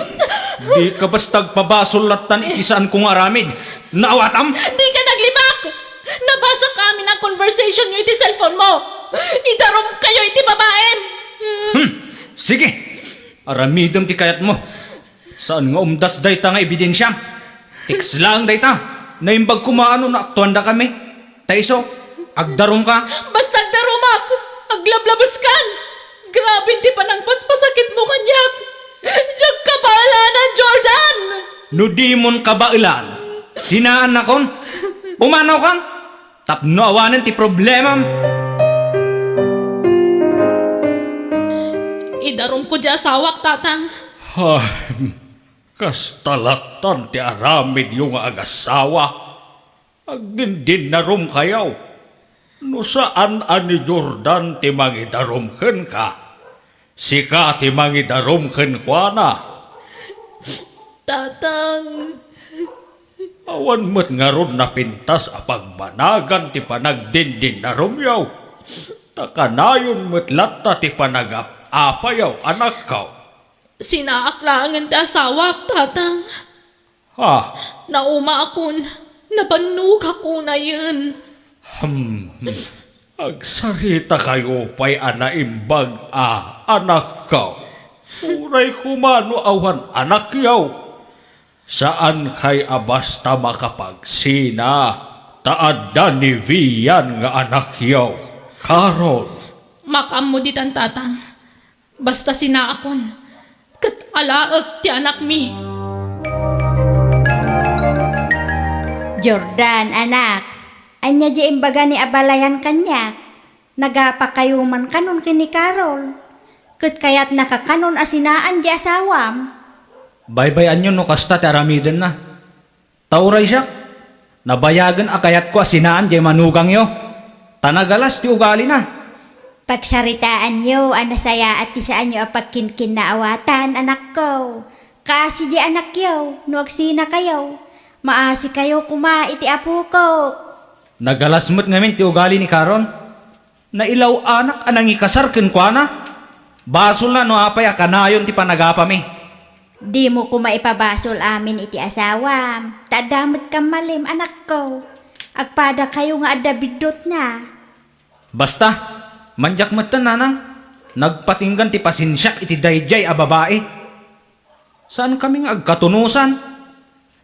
Di ka basta agpabasol lattan iti saanko nga aramid. Naawatam? Di ka naglibak! Nabasa ka amin ang conversation nyo iti cellphone mo! Idarom kayo iti babaem! Hmm. Sige. Aramidem ti kayatmo. Saan nga umdas dayta nga ebidensiam? Text laeng dayta. Naimbag koma no naaktuandakami. Ta isu, agdarumka. Basta agdarumak, aglablabeskan. Grabe ti panangpaspasakitmo kaniak. Diak kabaelan, Jordan! No dimon kabaelan, sinaannakon. Pumanawkan. Tapno awanen ti problemam. Idarumko ti asawak, Tatang. Ay, kasta lattan ti aramidyo nga agasawa. Agdindinnarum kayo. No saan a ni Jordan ti mangidarum kenka, sika ti mangidarum kenkuana. Tatang. Awan met ngarud napintas a pagbanagan ti panagdindinnarumyo. Ta kanayon met latta ti panagap-apayo, anakko. Sinaak laengen ti asawak, Tatang. Ha? Naumaakon, nabannogakon ayen. Hmm. Agsarita kayo pay a naimbag a anakko. Uray koma no awan anakyo. Saan kay a basta makapagsina, ta adda ni Vian nga anakyo, Carol. Makaammo ditan, Tatang. Basta sinaakon, ket alaek ti anakmi. Jordan, anak, ania diay imbaga ni abalayan kaniak? Nagapakayo man kanon ken ni Carol? Ket kayatnaka kanon a sinaan diay asawam? Baybay-anyo no kasta ti aramidenna. Ta uray siak, nabayagen a kayatko a sinaan diay manugangyo, ta nagalas ti ugalina. Pagsaritaanyo a nasayaat ti saanyo a pagkinkinnaawatan, anakko. Kaasi diay anakyo, no agsinakayo, maasikayo koma iti apoko. Nagalas met ngamin ti ugali ni Carol. Nailaw-anak a nangikasar kenkuana. Basolna no apay a kanayon ti panagapami. Dimo koma ipabasol amin iti asawam, ta adda met kammalem, anakko. Agpadakayo nga adda biddutna. Basta, mandiak metten, nanang. Nagpatinggan ti pasensiak iti daydiay a babai. Saankami nga agkatunosan.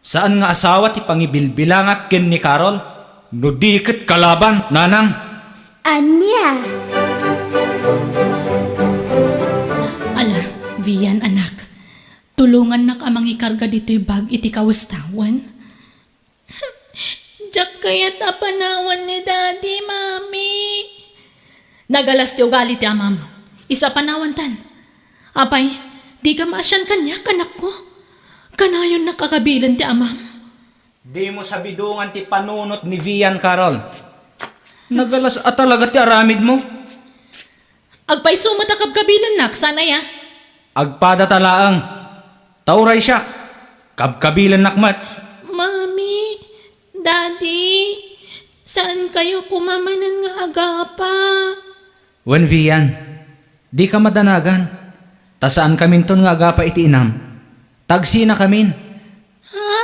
Saan nga asawa ti pangibilbilangak ken ni Carol, no di ket kalaban, nanang. Ania? Ala, Vian, anak, tulongannak a mangikarga ditoy bag iti kawes ta wen. Diak kayat a panawan ni Daddy, Mami. Nagalas ti ugali ti amam. Isu a panawantan. Apay, dika maasian kaniak, anakko? Kanayonnak a kabilen ti amam. Dimo sabidongan ti panunot ni Vian, Carol. Nagalas a talaga ti aramidmo. Agpayso met a kabkabilennak, saan aya? Agpadata laeng. Ta uray siak, kabkabilennak met. Mami, Daddy, saan kayo koma manen nga agapa? Wen, Vian, dika madanagan, ta saankaminton nga agapa iti inam. Ta agsinakamin. Ha?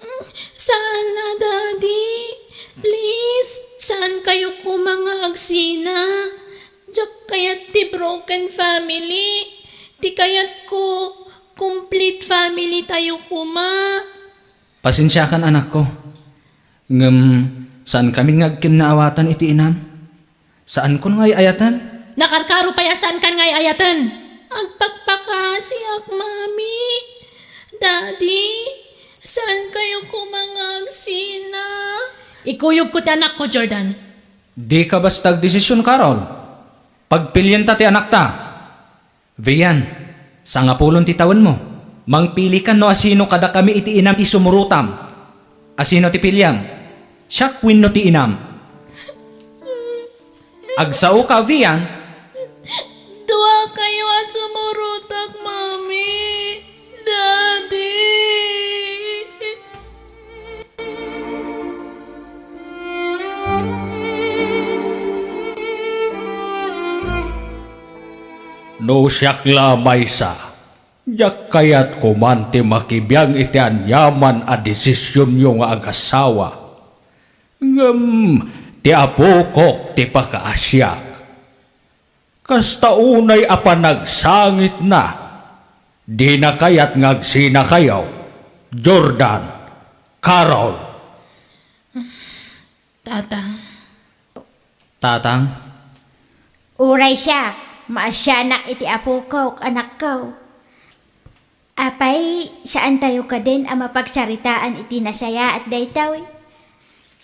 Mm, saan a, Daddy? Please, saan kayo koma nga agsina? Diak kayat ti broken family. Ti kayatko, complete family tayo koma. Pasensiakan, anakko. Ngem saankamin nga agkinnaawatan iti inam. Saankon nga ay-ayaten? Nakarkaro pay a saankan nga ay-ayaten. Agpakpakasiak, Mami. Daddy, saan kayo koma nga agsina? Ikuyogko ti anakko, Jordan. Dika basta agdesisyon, Carol. Pagpilienta ti anakta. Vian, sangapulon ti tawenmo. Mangpilikan no asino kadakami iti inam ti sumurotam. Asino ti piliam? Siak wenno ti inam? Agsaoka, Vian? Dua kayo a sumurotak, Mami. Daddy. No siak la maysa, diak kayat koman ti makibiang iti aniaman a desisionyo nga agasawa. Ngem ti apokok ti pakaasiak. Kasta unay a panagsangitna, dina kayat nga agsinakayo, Jordan, Carol. Tatang. Tatang. Uray siak, maasianak iti apokok, anakko. Apay, saantayo kadin a mapagsaritaan iti nasayaat daytoy?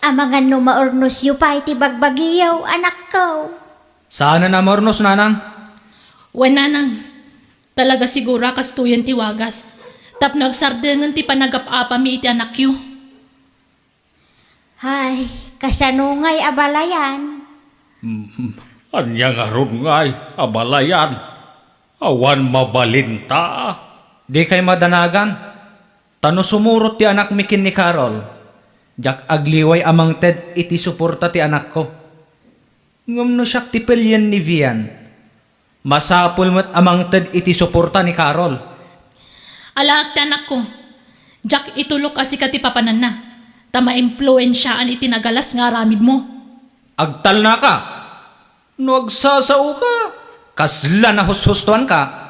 Amangan no maurnosyo pay ti bagbagiyo, anakko. Saanen a maurnos, nanang. Wen, nanang. Talaga siguro a kastoyen ti wagas. Tapno agsardengen ti panagap-apami iti anakyo. Hay, kasano ngay a balayan? Hmm, ania ngarud ngay a balayan? Awan mabalinta. Dikay madanagan. Ta no sumurot ti anakmi ken ni Carol, diak agliway a mangted iti suporta ti anakko. Ngem no siak ti pelien ni Vian, masapul met a mangted iti suporta ni Carol. Alaek ti anakko, diak itulok a sika ti papananna, ta maimpluensiaan iti nagalas nga aramidmo. Agtalnaka! No agsasaoka, kasla nahushustoanka.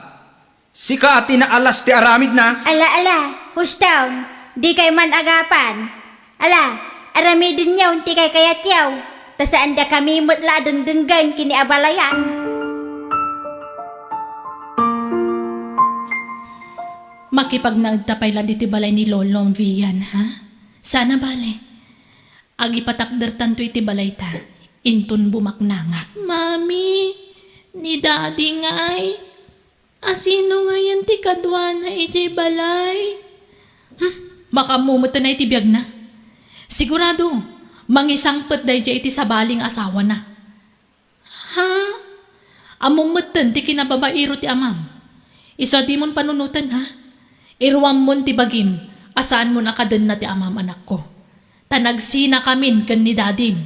Sika a ti naalas ti aramidna. Ala, ala, hustaon, dikay man agapan. Ala, aramidenyo ti kaykayatyo, ta saandakami met la a dengdenggen ken ni a balayan. Makipagnaedta pay la ditoy balay ni Lolom Vian, ha? Saan a bale. Agipatakdertanto iti balayta, inton bumaknangak. Mami, ni Daddy ngay? Asino ngayen ti kaduana idiay balay? Hmm, makaammo met ti biagna. Sigurado, mangisangpet daydiay iti sabali nga asawana. Ha? Ammom metten ti kinababairo ti amam. Isu a dimon panunoten, ha? Iruammon ti bagim a saanmon a kadenna ti amam, anakko. Ta nagsinakamin ken ni Dadim.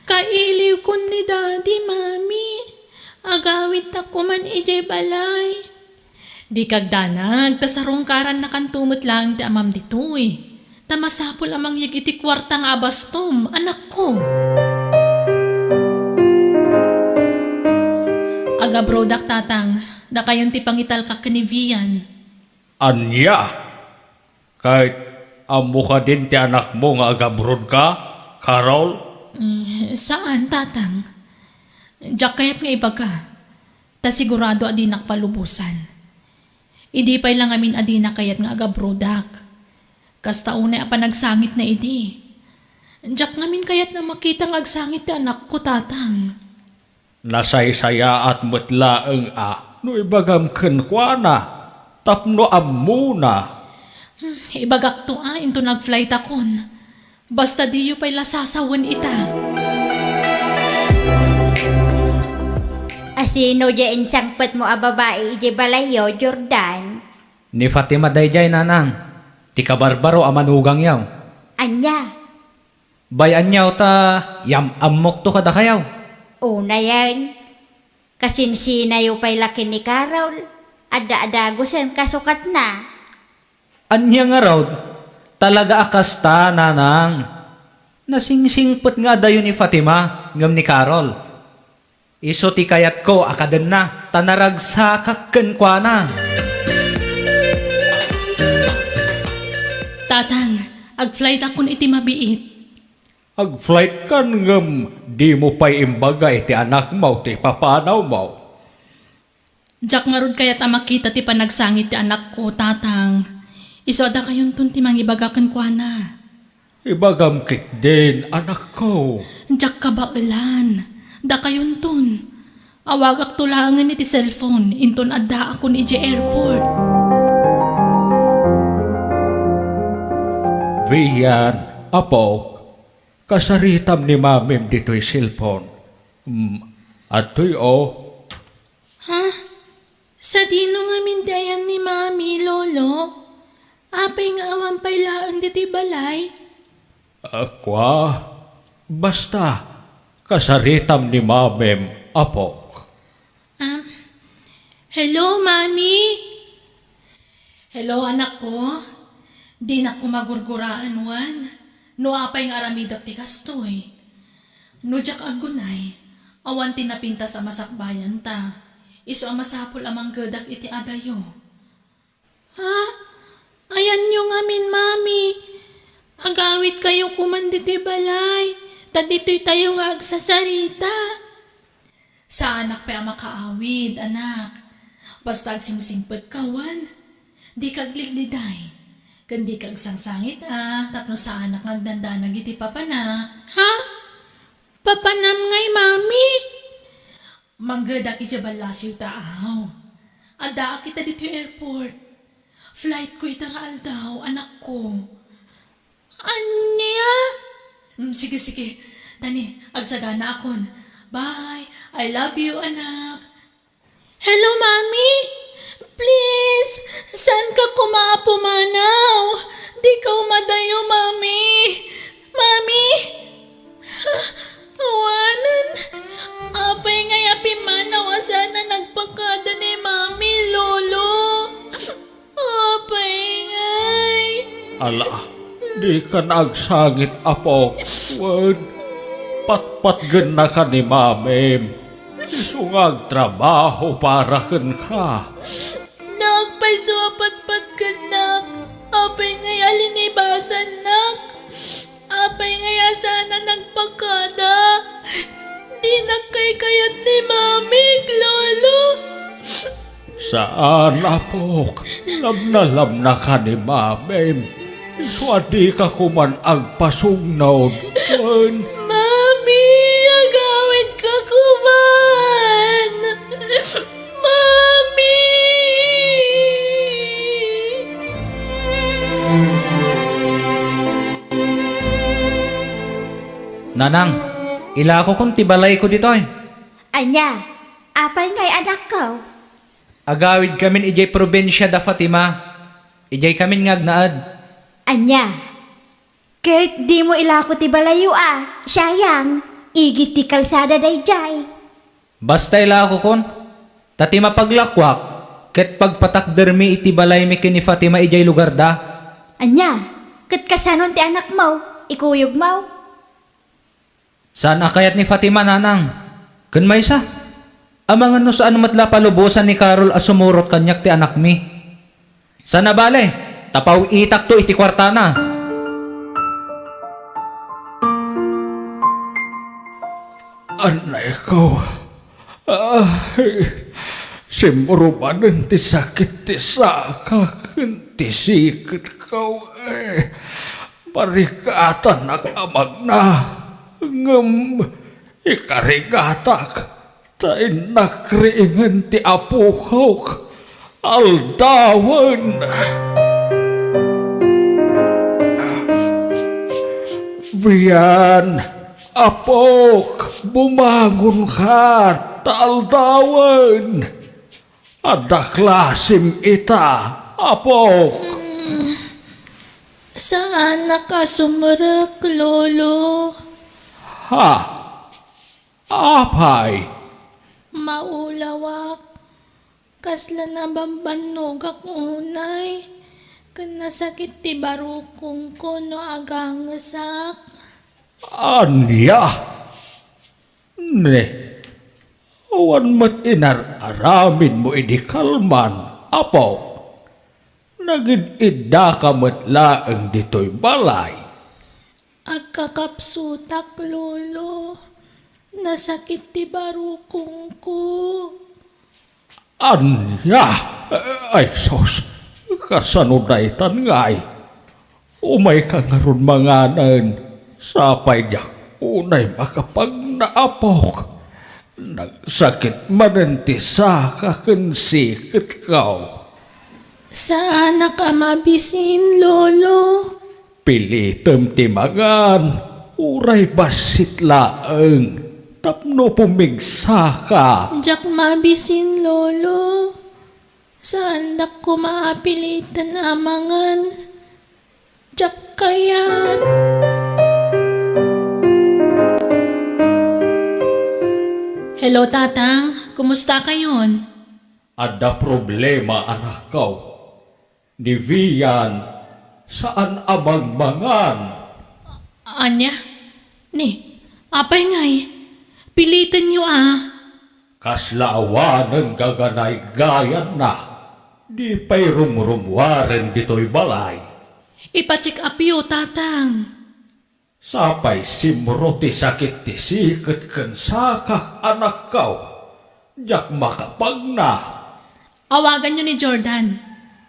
Kailiwkon ni Dadi, Mami. Agawidtak koman idiay balay. Dika agdanag, ta sarungkarannakanto met laeng ti amam ditoy. Ta masapul a mangyeg iti kuarta nga abastom, anakko. Agabrodak, Tatang, dakayon ti pangitalkak ken ni Vian. Ania? Ket ammo kadin ti anakmo nga agabrodka, Carol? Mm, saan, Tatang. Diak kayat nga ibaga. Ta sigurado a dinak palubosan. Idi pay la ngamin a dina kayat nga agabrodak. Kasta unay a panagsangitna idi. Diak ngamin kayat nga makita nga agsangit ti anakko, Tatang. Nasaysayaat met laeng a no ibagam kenkuana tapno ammona. Hmm, ibagakto a inton nag-flight akon. Basta diyo pay la sasawen ita. Asino diay insangpetmo a babai idiay balayyo, Jordan? Ni Fatima daydiay, nanang. Ti kabarbaro a manugangyo. Ania? Bay-anyo ta yam-ammokto kadakayo. Unayen, kasinsinayo pay la ken ni Carol. Adda a dagusen kasukatna. Ania ngarud? Talaga a kasta, nanang. Nasingsingpet nga adayo ni Fatima ngem ni Carol. Isu ti kayatko a kadenna, ta naragsakak kenkuana. Tatang, ag-flight akon iti mabiit. Ag-flight kan ngem dimo pay imbaga iti anakmo ti papanawmo. Diak ngarud kayat a makita ti panagsangit ti anakko, Tatang. Isu a dakayonton ti mangibaga kenkuana. Ibagam ketdin, anakko. Diak kabaelan. Dakayonton. Awagakto laengen iti cellphone, inton addaakon idiay airport. Vian, apok, kasaritam ni mamim ditoy cellphone. Mm, adtoy, o. Ha? Sadino ngamin ti ayan ni Mami, Lolo? Apay nga awan pay laeng ditoy balay? Ah, kua, basta, kasaritam ni Mamim, apok. Ah, Hello, Mami! Hello, anakko. Dinak koma gurguraen wen no apay nga aramidek ti kastoy. No diak aggunay, awan ti napintas a masakbayanta. Isu a masapul a manggedak iti adayo. Ha? Ayanyo ngamin, Mami. Agawidkayo koman ditoy balay, ta ditoytayo nga agsasarita. Saanak pay a makaawid, anak. Basta agsingsingpetka wen, dika agligliday. Ken dika agsangsangit a tapno saanak nga agdandanag iti papanak. Ha? Papanam ngay, Mami? Manggedak idiay ballasiw ta aw. Addaak ita ditoy airport. Flightko ita nga aldaw, anakko. Ania? Mm, sige, sige. Tani, agsaganaakon. Bye. I love you, anak. Hello, Mami. Please, saanka koma a pumanaw? Dika umadayo, Mami. Mami. Awanen. Apay ngay a pimmanaw a saan a nagpakada ni Mami, Lolo? Apay ngay. Ala, dikan agsangit, apok. Wen, patpatgennaka ni Mamim. Isu nga agtrabaho para kenka. Nagpayso a patpatgennak. Apay ngay a linibasannak? Apay ngay a saan a nagpakada? Dinak kaykayat ni Mamik, Lolo. Saan, apok. Labnalabnaka ni Mamim. Isu a dika koman agpasugnod. Wen. Mami, agawidka koman. Mami! Nanang, ilakokon ti balayko ditoy. Ania? Apay ngay, anakko? Agawidkamin idiay probinsia da Fatima. Idiaykamin nga agnaed. Ania? Ket dimo ilako ti balayyo a, sayang, igid ti kalsada daydiay. Basta ilakokon, ta ti mapaglakuak ket pagpatakdermi iti balaymi ken ni Fatima idiay lugarda. Ania? Ket kasanon ti anakmo, ikuyogmo? Saan a kayat ni Fatima, nanang. Ken maysa, amangan no saan met la palubosan ni Carol a sumurot kaniak ti anakmi. Saan a bale, ta paw-itakto iti kuartana. Anayko, ay, simmurubanen ti sakit ti saka ken ti siketko, ay. Barikatanak a magna, ngem ikarigatak ta innak riingen ti apokok aldawen. Vian, apok, bumangonka ta aldawen. Adda klasim ita, apok. Mm, saanak a sumrek, Lolo. Ha? Apay? Maulawak. Kasla nabambannogak unay. Ken nasakit ti barukongko no agangesak. Ania? Ne, awan met inar-aramidmo idi kalman, apok. Nagid-iddaka met laeng ditoy balay. Agkakapsutak, Lolo. Nasakit ti barukongko. Ania? Ay, sus, kasano daytan ngay? Umayka ngarud manganen, sapay diak unay makapagna, apok. Nagsakit manen ti saka ken siketko. Saanak a mabisin, Lolo. Pilitem ti mangan, uray bassit laeng, tapno pumigsaka. Diak mabisin, Lolo. Saandak koma a piliten a mangan. Diak kayat. Hello, Tatang. Kumusta kayon? Adda problema, anakko. Ni Vian, saan a mangmangan. Ania? Ni, apay ngay? Pilitenyo a. Kasla awanen gaganaygayatna, di pay rumrumuaren ditoy balay. Ipa-check upyo, Tatang. Sapay simro ti sakit ti siket ken sakak, anakko. Diak makapagna. Awaganyo ni Jordan,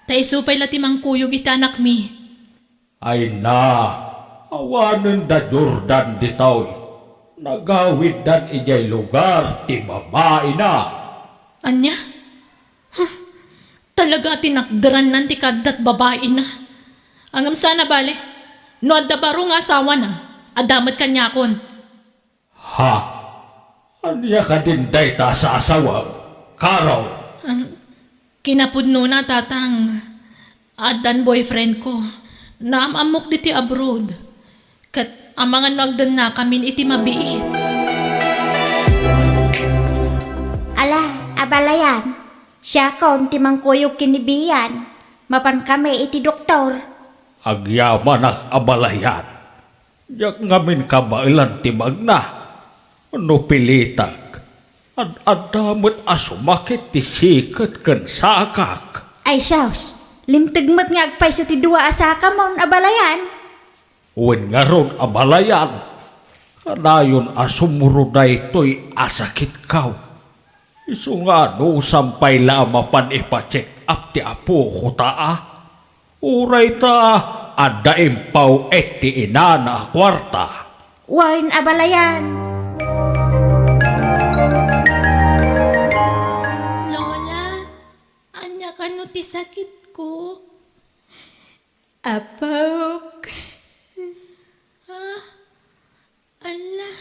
ta isu pay la ti mangkuyog iti anakmi. Ay na, awanen da Jordan ditoy. Nagawiddan idiay lugar ti babaina. Ania? Huh, talaga a tinakderannan ti kaaddat babaina. Ngem saan a bale, no adda baro nga asawana, adda met kaniakon. Ha? Ania kadin dayta a sasawem, Carol? Kinapudnona, Tatang, addan boyfriend ko. Naam-ammok ditoy abroad. Ket amangan no agdennakamin iti mabiit. Ala, abalayan, siakon ti mangkuyog ken ni Bian. Mapankami iti doktor. Agyamanak, abalayan. Diak ngamin kabaelan ti magna. No pilitek, ad-adda met a sumakit ti siket ken sakak. Ay sus, limteg met nga agpayso ti dua a sakamon, abalayan. Wen ngarud, abalayan, kanayon a sumro daytoy a sakitko. Isu nga anusam pay la a mapan ipa-check up ti apoko ta a. Uray ta adda impaw-et ti inana a kuarta. Wen, abalayan. Lola, ania kano ti sakitko? Apok. Ah, Ala,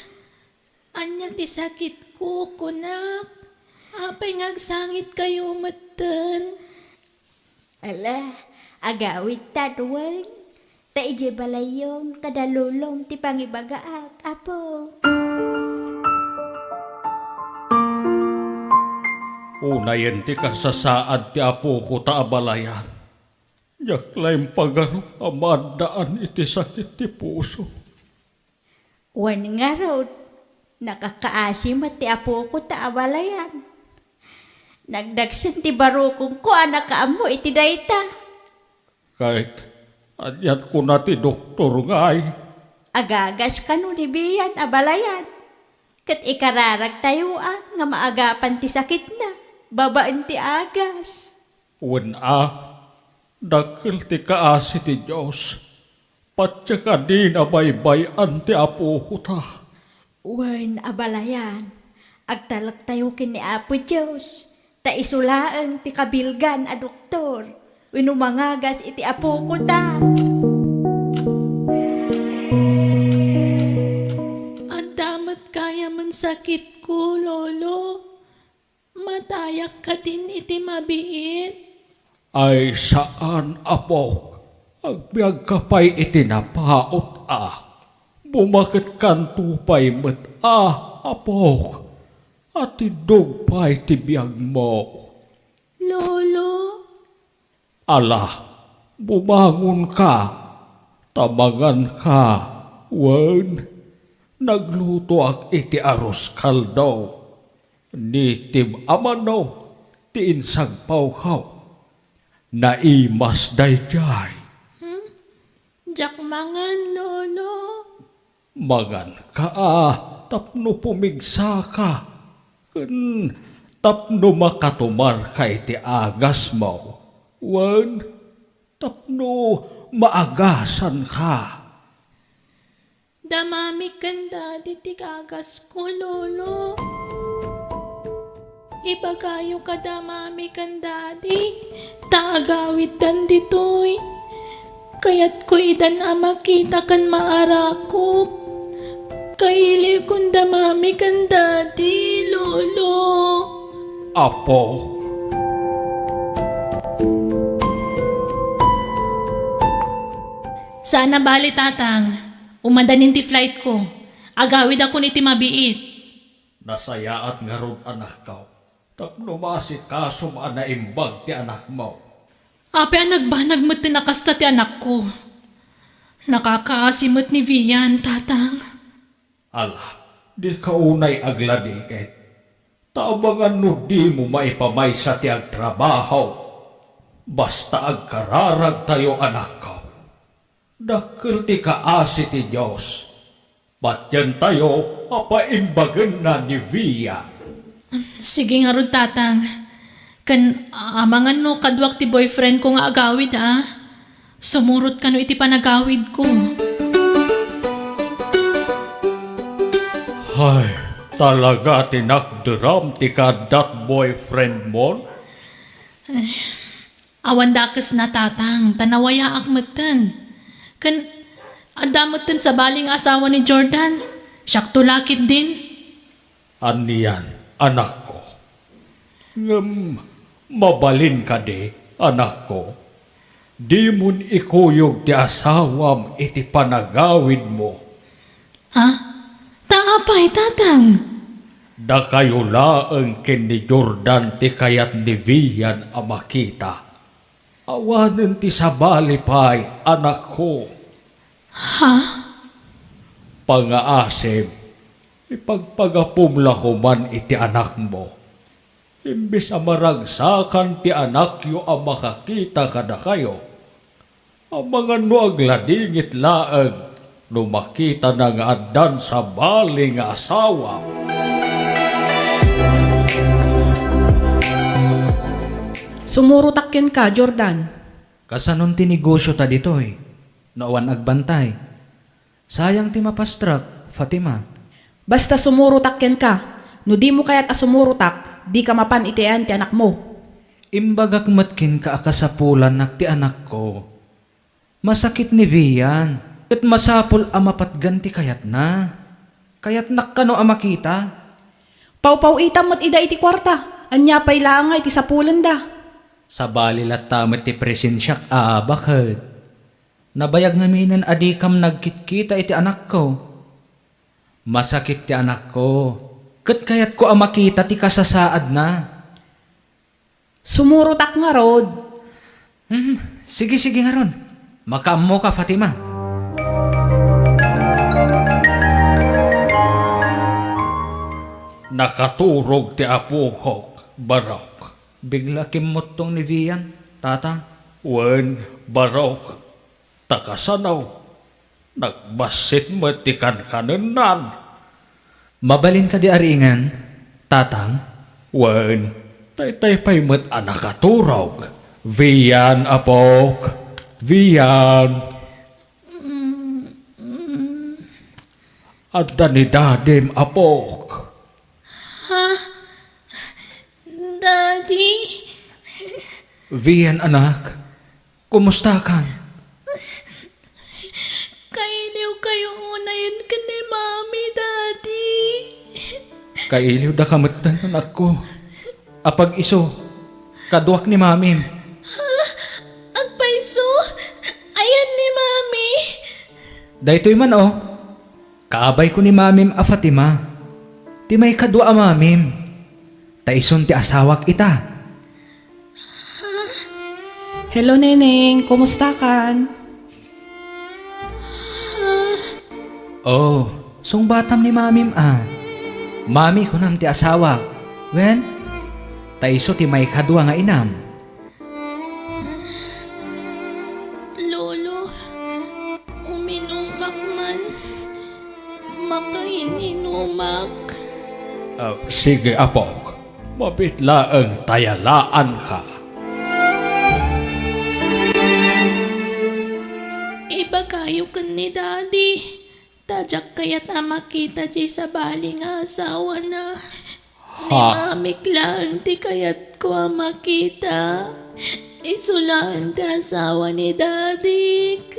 ania ti sakitko, kunak? Apay nga agsangitkayo metten? Ala, agawidtan wen. Ta idiay balayyon kada lolom ti pangibagaak, Apo. Unayen ti kasasaad ti apoko ta abalayan. Diak la impagarup a maaddaan iti sakit ti puso. Wen ngarud, nakakaasi met ti apoko ta abalayan. Nagdagsen ti barukongko a nakaammo iti dayta. Ket anian kuna ti doktor ngay? Agagas kano ni Bian, abalayan. Ket ikararagtayo a nga maagapan ti sakitna babaen ti agas. Wen a, dakkel ti kaasi ti Dios. Patse kadin a baybay-an ti apoko ta. Wen, abalayan, agtalektayo ken ni Apo Dios, ta isu laeng ti kabilgan a doktor wenno mangagas iti apoko ta. Adda met gayamen sakitko, Lolo. Matayak kadin iti mabiit? Ay saan, apok. Agbiagka pay iti napaut a. Bumaketkanto pay met a, apok. Atiddog pay ti biagmo. Lolo? Ala, bumangonka, ta manganka, wen, naglutoak iti arroz caldo. Native a manok ti insagpawko. Naimas daydiay. Hmm? Diak mangan, Lolo. Manganka a tapno pumigsaka, ken tapno makatumarka iti agasmo, wen tapno maagasanka. Da Mami ken Daddy ti agasko, Lolo. Ibagayo kada Mami ken Daddy ta agawiddan ditoy. Kayatko idan a makita ken maarakop. Kailiwkon da Mami ken Daddy, Lolo. Apo. Saan a bale, Tatang. Umadanin ti flightko. Agawidakon iti mabiit. Nasayaat ngarud, anakko. tapno maasikasom a naimbag ti anakmo. Apay a nagbanag metten a kasta ti anakko? Nakakaasi met ni Vian, Tatang. Ala, dika unay agladingit. Ta amangan no dimo maipamaysa ti agtrabaho. Basta agkararagtayo, anakko. Dakkel ti kaasi ti Dios. Patientayo a paimbagenna ni Vian. Sige ngarud, Tatang. Ken amangan no kaduak ti boyfriendko nga agawid, a. Sumurot kano iti panagawidko. Hay, talaga ti nakderam ti kaaddat boyfriendmon? Awan dakesna, Tatang, ta nawayaak metten. Ken adda metten sabali nga asawa ni Jordan. Siakto la ketdin. Anian, anakko? Ngem mabalin kadi, anakko? Dimon ikuyog ti asawam iti panagawidmo. Ha? Ta apay, Tatang? Dakayo laeng ken ni Jordan ti kayat ni Vian a makita. Awanen ti sabali pay, anakko. Ha? Pangaasim, ipagpagapum la koman iti anakmo. Imbes a maragsakan ti anakyo a makakita kadakayo, amangan no agladingit laeng no makitana nga addan sabali nga asawa. Sumurotak kenka, Jordan. Kasanon ti negosio ta ditoy? No awan agbantay. Sayang ti mapastrek, Fatima. Basta sumurotak kenka. No dimo kayat a sumurotak, dika mapan iti ayan ti anakmo. Imbagak met kenka a kasapulannak ti anakko. Masakit ni Vian, ket masapul a mapatgan ti kayatna. Kayatnak kano a makita? Pawpaw-itam met ida iti kuarta. Ania pay laeng nga iti sapulenda? Sabali latta met ti presensiak a baket. Nabayag ngaminen a dikam nagkitkita iti anakko. Masakit ti anakko, ket kayatko a makita ti kasasaadna. Sumurotak ngarud. Hmm, sige, sige ngarud. Makaammoka, Fatima. Nakaturog ti apokok, Barok. Bigla kimmuttong ni Vian, Tatang. Wen, Barok. Ta kasano? Nagbassit met ti kankanennan. Mabalin kadi a riingen, Tatang? Wen, daytay pay met a nakaturog. Vian, apok. Vian. Adda ni Dadim, apok. Ha? Daddy? Vian, anak. Kumustakan? Kailiwkayo unayen ken ni Mami, Daddy. Kailiwdaka metten, anakko. Apag-isu, kaduak ni Mamim. Ha? Agpayso? Ayan ni Mami? Daytoy man, o. Kaabayko ni Mamim a Fatima, ti maikadua a mamim, ta isun ti asawak ita. Hello, Neneng. Kumustakan? Oh, sungbatam ni Mamim a. Mami kunam ti asawak. Wen, ta isu ti maikadua nga inam. Lolo, uminumak man. Makain-inumak. Ah, sige, apok. Mabiit laeng ta yalaanka. Ibagayo ken ni Daddy. Ta diak kayat a makita diay sabali nga asawana. Ni Ha? Mamik laeng ti kayatko a makita. Isu laeng ti asawa ni Dadik.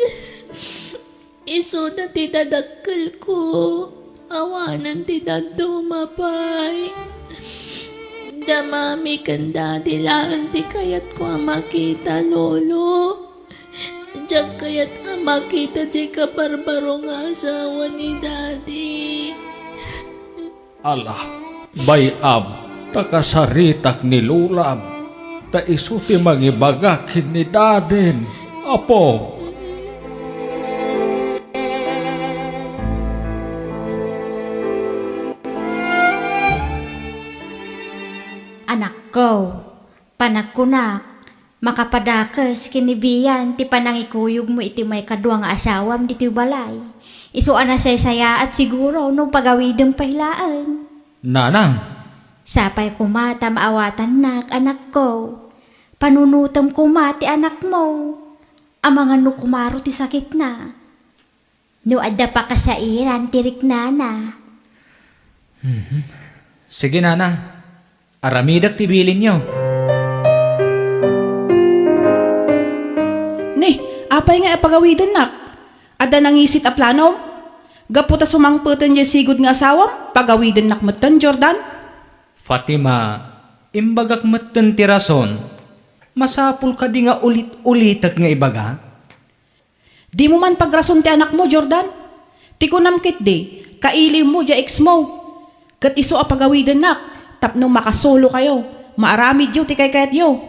Isuna ti dadakkelko. Awanen ti dadduma pay. Da Mami ken Daddy laeng ti kayatko a makita, Lolo. Diak kayat a makita diay kabarbaro nga asawa ni Daddy. Ala, bay-am, Ta kasaritak ni lolam, ta isu ti mangibaga ken ni dadim, Apo. Anakko, panagkunak, makapadakes ken ni Bian ti panangikuyogmo iti maikadua nga asawam ditoy balay. Isu a nasaysayaat siguro no pagawidem pay laeng. Nanang! Sapay koma ta maawatannak, anakko. Panunotem koma ti anakmo. Amangan no kumaro ti sakitna. No adda pakasairan ti riknana. Mhm. Sige, Nanang. Aramidek ti bilinyo. Ni, apay nga pagawidennak? Adda nangisit a planom? Gapu ta sumangpeten diay sigud nga asawam, pagawidennak metten, Jordan? Fatima, imbagak metten ti rason. Masapul kadi nga ulit-ulitek nga ibaga? Dimo man pagrason ti anakmo, Jordan. Ti kunam ketdi, kailiwmo diay exmo. Ket isu a pagawidennak tapno makasulokayo, maaramidyo ti kaykayatyo.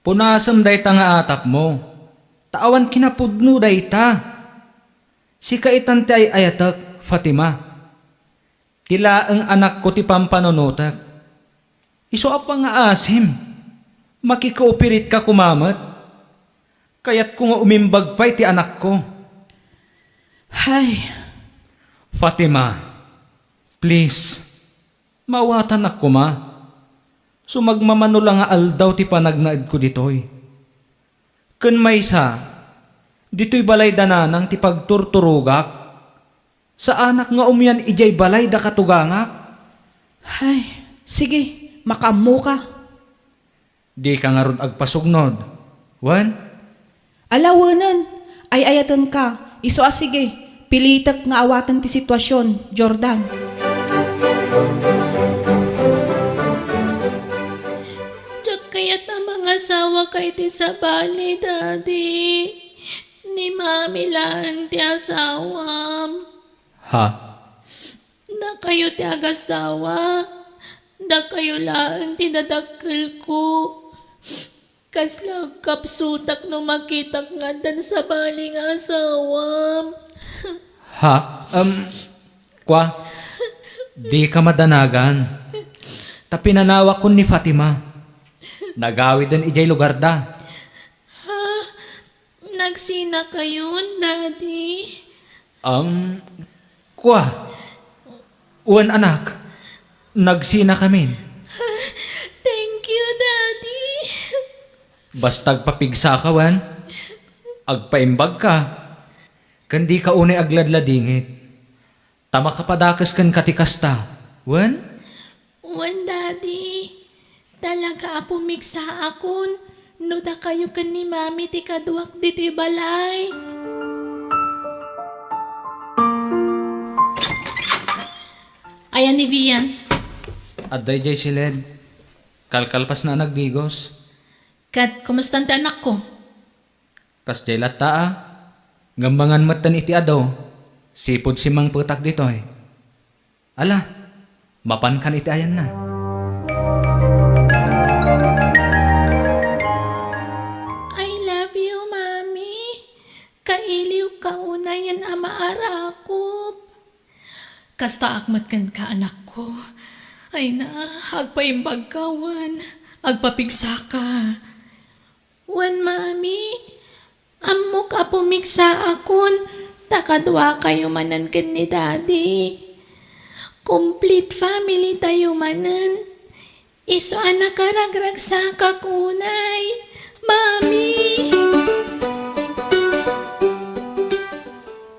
Punasem dayta nga atapmo, ta awan kinapudno dayta. Sika itan ti ay-ayatek, Fatima. Ti laeng anakko ti pampanunotek. Isu a pangaasim. Makikooperat ka koma met. Kayatko nga umimbag pay ti anakko. Hay. Fatima, please, maawatannak koma. Sumagmamano la nga aldaw ti panagnaedko ditoy. Ken maysa, ditoy balay da nanang ti pagturturogak. Saanak nga umian idiay balay da katugangak. Ay, sige, makaammoka. Dika ngarud agpasugnod, wen? Ala, wenen, ay-ayatenka. Isu a sige, pilitek nga awaten ti situasion, Jordan. Diak kayat a mangasawaka iti sabali, Daddy. Ni Mami laeng ti asawam. Ha? Dakayo ti agasawa. Dakayo laeng ti dadakkelko. Kasla agkapsutak no makitak nga addan sabali nga asawam. Ha? Em, kua, dika madanagan. Ta pinanawakon ni Fatima. Nagawiden idiay lugarda. Ha? Nagsinakayon, Daddy? Am, kua. Wen, anak. Nagsinakamin. Thank you, Daddy. Basta agpapigsaka, wen? Agpaimbagka. Ken dika unay agladladingit. Ta makapadakes kenka ti kasta, wen? Wen, Daddy. Talaga a pumigsaakon no dakayo ken ni Mami ti kaduak ditoy balay. Ayan ni Bian. Adda idiay siled. Kalkalpasna a nagdigos. Ket kumustan ti anakko? Kasdiay latta a. Ngem mangan metten iti adu. Sipud simmangpetak ditoy. Ala, mapankan iti ayanna. I love you, Mami. Kailiwka unayen a maarakop. Kastaak met kenka, anakko. Ay na, agpaimbagka wen, agpapigsaka. Wen, Mami, ammok a pumigsaakon ta kaduakayo manen ken ni Daddy. Complete family tayo manen. Isu a nakaragragsakak unay, Mami.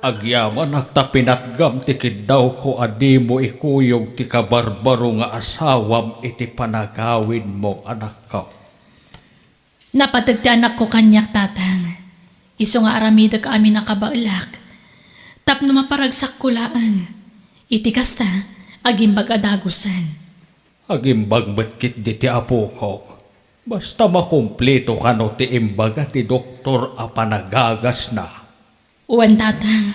Agyamanak ta pinatgam ti kiddawko a dimo ikuyog ti kabarbaro nga asawam iti panagawidmo, anakko. Napateg ti anakko kaniak, Tatang. Isu nga aramidek amin a kabaelak tapno maparagsakko laeng. Iti kasta, agimbag a dagusen. Agimbag met ketdi ti apokok. Basta makumpleto kano ti imbaga ti doktor a panagagasna. Wen, Tatang.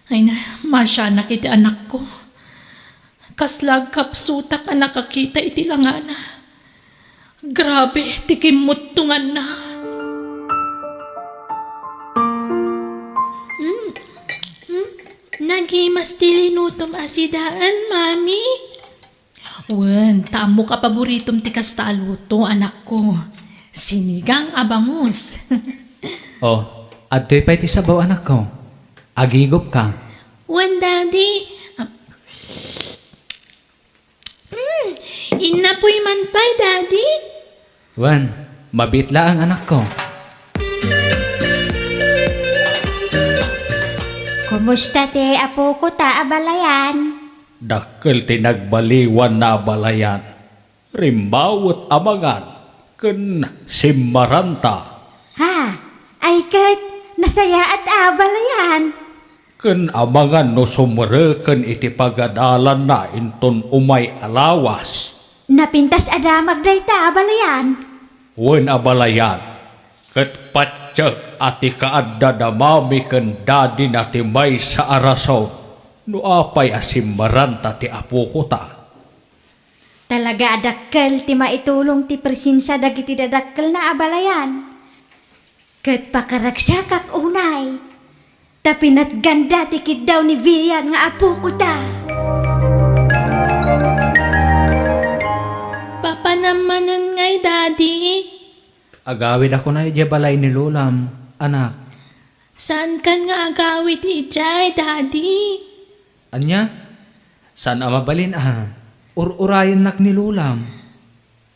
Ay na, masianak iti anakko. Kasla agkapsutak a nakakita iti langana. Grabe ti kimmuttonganna. Hmm? Hmm? Nagimas ti linutom a sidaen, Mami? Wen, ta ammok a paboritom ti kasta a luto, anakko. Sinigang a bangus. Oh, adtoy pay ti sabaw, anakko. Agigupka. Wen, Daddy. Ah, mm, innapoy man pay, Daddy. Wen, mabiit laeng, anakko. Kumusta ti apoko ta abalayan? Dakkel ti nagbaliwan na abalayan. Rimmawet a mangan ken simmaranta. Ha? Ay ket, nasayaat a abalayan. Ken amangan no sumreken iti pagadalanna inton umay a lawas. Napintas a damag dayta abalayan. Wen abalayan, ket patiek a ti kaadda da Mami ken Daddy na ti maysa a rason no apay a simmaranta ti apoko ta. Talaga a dakkel ti maitulong ti presensia dagiti dadakkelna abalayan. Ket pakaragsiakak unay, ta pinatganda ti kiddaw ni Vian nga apoko ta. Papanam manen ngay, Daddy? Agawidakon idiay balay ni Lolam, anak. Saankan nga agawid idiay, Daddy? Ania? Saan a mabalin a ur-urayennak ni Lolam?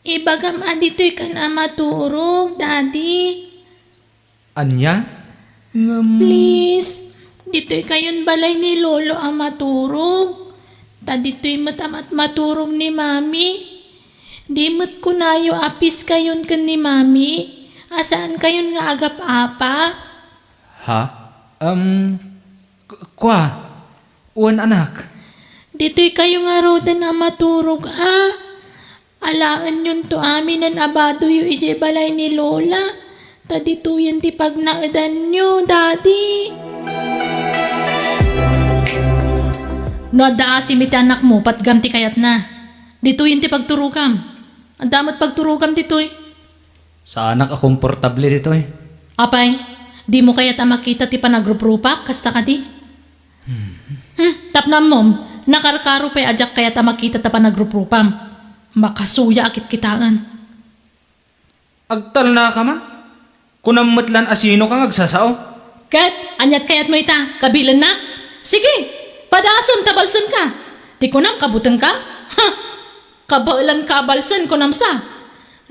Ibagam a ditoykan a maturog, Daddy. Ania? Ngem please, ditoykayon balay ni Lolo a maturog. Ta ditoy met a mat-, maturog ni Mami. Di met kunayo a peace kayon ken ni Mami, a saankayon nga agap-apa. Ha? Em, k-, kua? Wen, anak. Ditoykayo ngaruden a maturog a. Alaenyonto aminen a badoyo idiay balay ni Lola, ta ditoyen ti pagnaedanyo, Daddy. No adda asim iti anakmo, patgam ti kayatna. Ditoyen ti pagturogam. Adda met pagturogam ditoy. Saanak a komportable ditoy. Apay, dimo kayat a makita ti panagruprupak, kasta kadi? Hmm. Hmm, tapno ammom, nakarkaro pay a diak kayat a makita ta panagruprupam. Makasuya a kitkitaen. Agtalnaka man? Kunam met lan a sinoka nga agsasao? Ket, aniat kayatmo ita, kabilennak? Sige, padasem ta balsenka. Ti kunam, kabutengka? Ha! Kabaelanka a balsen, kunam sa?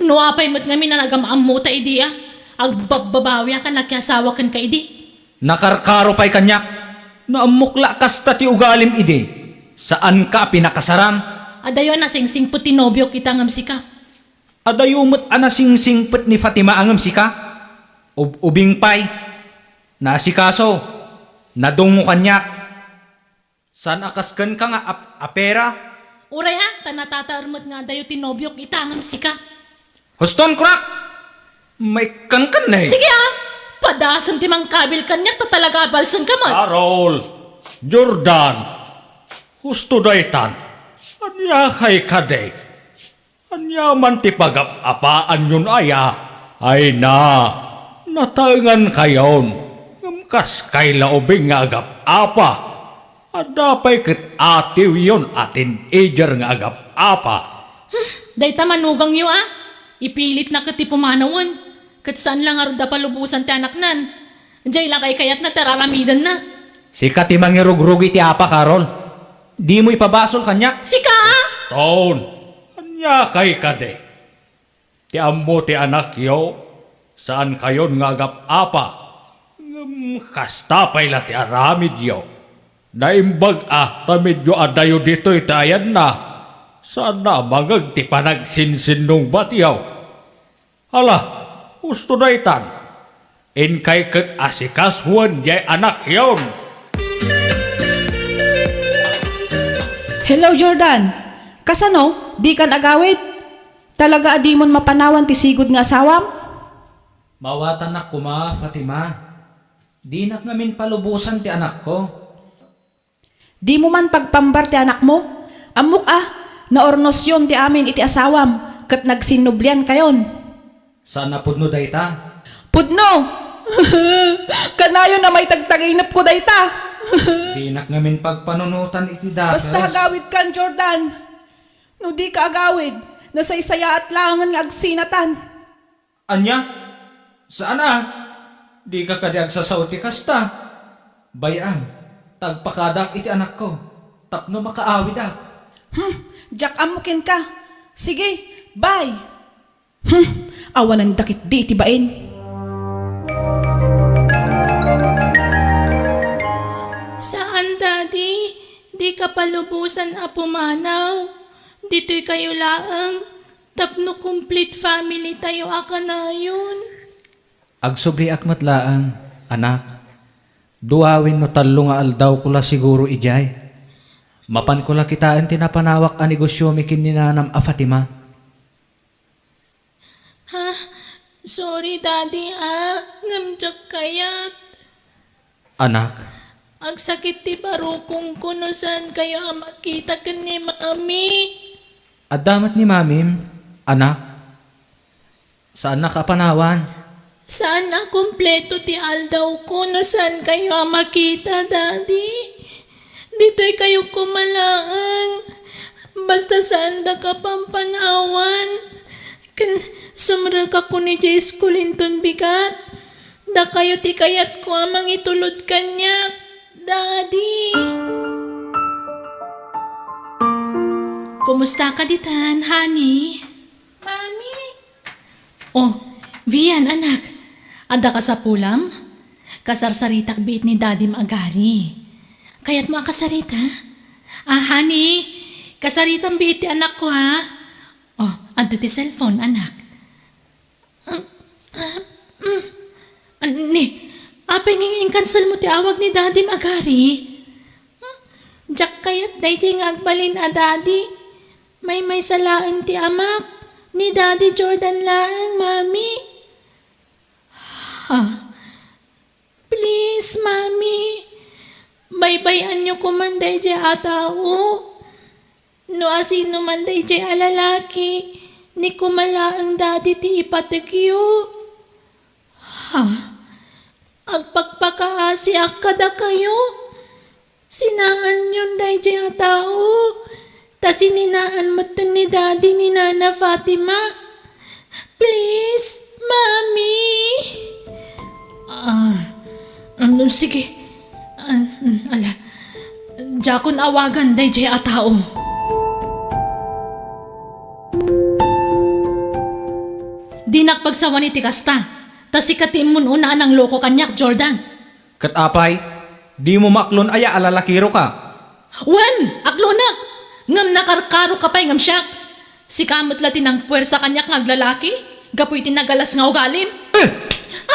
No apay met ngamin a nagam-ammo ta idi a, agbabbabawiak a nakiasawa kenka idi. Nakarkaro pay kaniak. Naammok la a kasta ti ugalim idi. Saanka a pinakasaram. Adayo a nasingsingpet ti nobiok ita ngem sika. Adayo met a nasingsingpet ni Fatima ngem sika. Ub-, ubing pay. Naasikaso. Nadungngo kaniak. Saan a kas kenka nga ap-, apera? Uray a, ta natataer met nga adayo ti nobiok ita ngem sika. Huston, kunak! Maikkankan, eh. Sige a! Padasem ti mangkabil kaniak ta talaga a balsenka met. Carol! Jordan! Husto daytan! Aniakay kadi? Ania man ti pagap-apaanyon aya? Ay na, nataengankayon, ngem kaskay la ubing nga agap-apa. Adda pay ket atiwyon a teenager nga agap-apa. Dayta manugangyo a, ipilitna ket ti pumanawen, ket saan la ngarud a palubosan ti anaknan. Diay la kaykayatna ti araramidenna. Sika ti mangirugrugi ti apa, Carol. Dimo ipabasol kaniak. Sika a? Stone, aniakay kadi? Ti ammo ti anakyo, saankayon nga agap-apa. Ngem kasta pay la ti aramidyo. Naimbag a ta medyo adayo ditoy ti ayanna. Saanna a mangeg ti panagsinsinnungbatyo. Hala, husto daytan. Inkay ket asikasuen diay anakyon. Hello, Jordan. Kasano? Dikan agawid? Talaga a dimon mapanawan ti sigud nga asawam? Maawatannak koma, Fatima. Dinak ngamin palubosan ti anakko. Dimo man pagpambar ti anakmo? Ammok a, naurnosyon ti amin iti asawam, ket nagsinnubliankayon. Saan a pudno dayta? Pudno! Kanayon a maitagtaginepko dayta. Dinak ngamin pagpanunotan iti dakes. Basta agawidkan, Jordan. No dika agawid, nasaysayaat laengen nga agsinatan. Ania? Saan a? Dika kadi agsasao ti kasta? Bay-am, ta agpakadak iti anakko tapno makaawidak. Hmm, diak ammo kenka. Sige, bye. Hmm, awanen dakit di iti bain. Saan, Daddy. Dika palubosan a pumanaw. Ditoy kayo laeng. Tapno complete family tayo a kanayon. Agsubliak met laeng, anak. Dua wenno tallo nga aldawko la siguro idiay. Mapanko la kitaen ti napanawak a negosiomi ken ni nanam a Fatima. Ha? Sorry, Daddy, ah. Ngem diak kayat. Anak. Agsakit ti barukongko no saan kayo a makita ken ni Mami. Adda met ni Mamim, anak. Saannak a panawan. Saan a kompleto ti aldawko no saan kayo a makita, Daddy. Ditoy kayo koma laeng. Basta saanda ka pampanawan. Ken sumrekakon idiay iskulinton bigat. Dakayo ti kayatko a mangitulod kaniak, Daddy. Kumusta ka ditan, honey? Mami! Oh, Vian, anak. Adda kasapulam? Kasarsaritak biit ni Dadim agari. Kayatmo a kasarita? Ah, honey, kasaritam biit ti anakko, ha? Oh, adto ti cellphone, anak. Ah, ah, mm. Anni, apay nga in-cancel mo ti awag ni Dadim agari? Hmm? Diak kayat daydi nga agbalin a Daddy. Maymaysa laeng ti amak. Ni Daddy Jordan laeng, Mami. Ha? Please, Mami. Baybay-anyo koman daydi a tao. No asino man daydi a lalaki, ni koma laeng Daddy ti ipategyo. Ha? Agpakpakaasiak kadakayo? Sinaanyon daydi a tao, ta sininaan metten ni Daddy ni Nana Fatima. Please, Mami. Ah, um, sige. Ah, mm, ala. Diakon awagan daydi a tao. Dinak pagsawan iti kasta, ta sika ti immun-una a nangloko kaniak, Jordan. Ket apay, dimo maaklon aya a lalakiroka? Wen, aklonak! Ngem nakarkaroka pay ngem siak. Sika met la ti nangpuersa kaniak nga aglalaki gapu iti nagalas nga ugalim. Eh!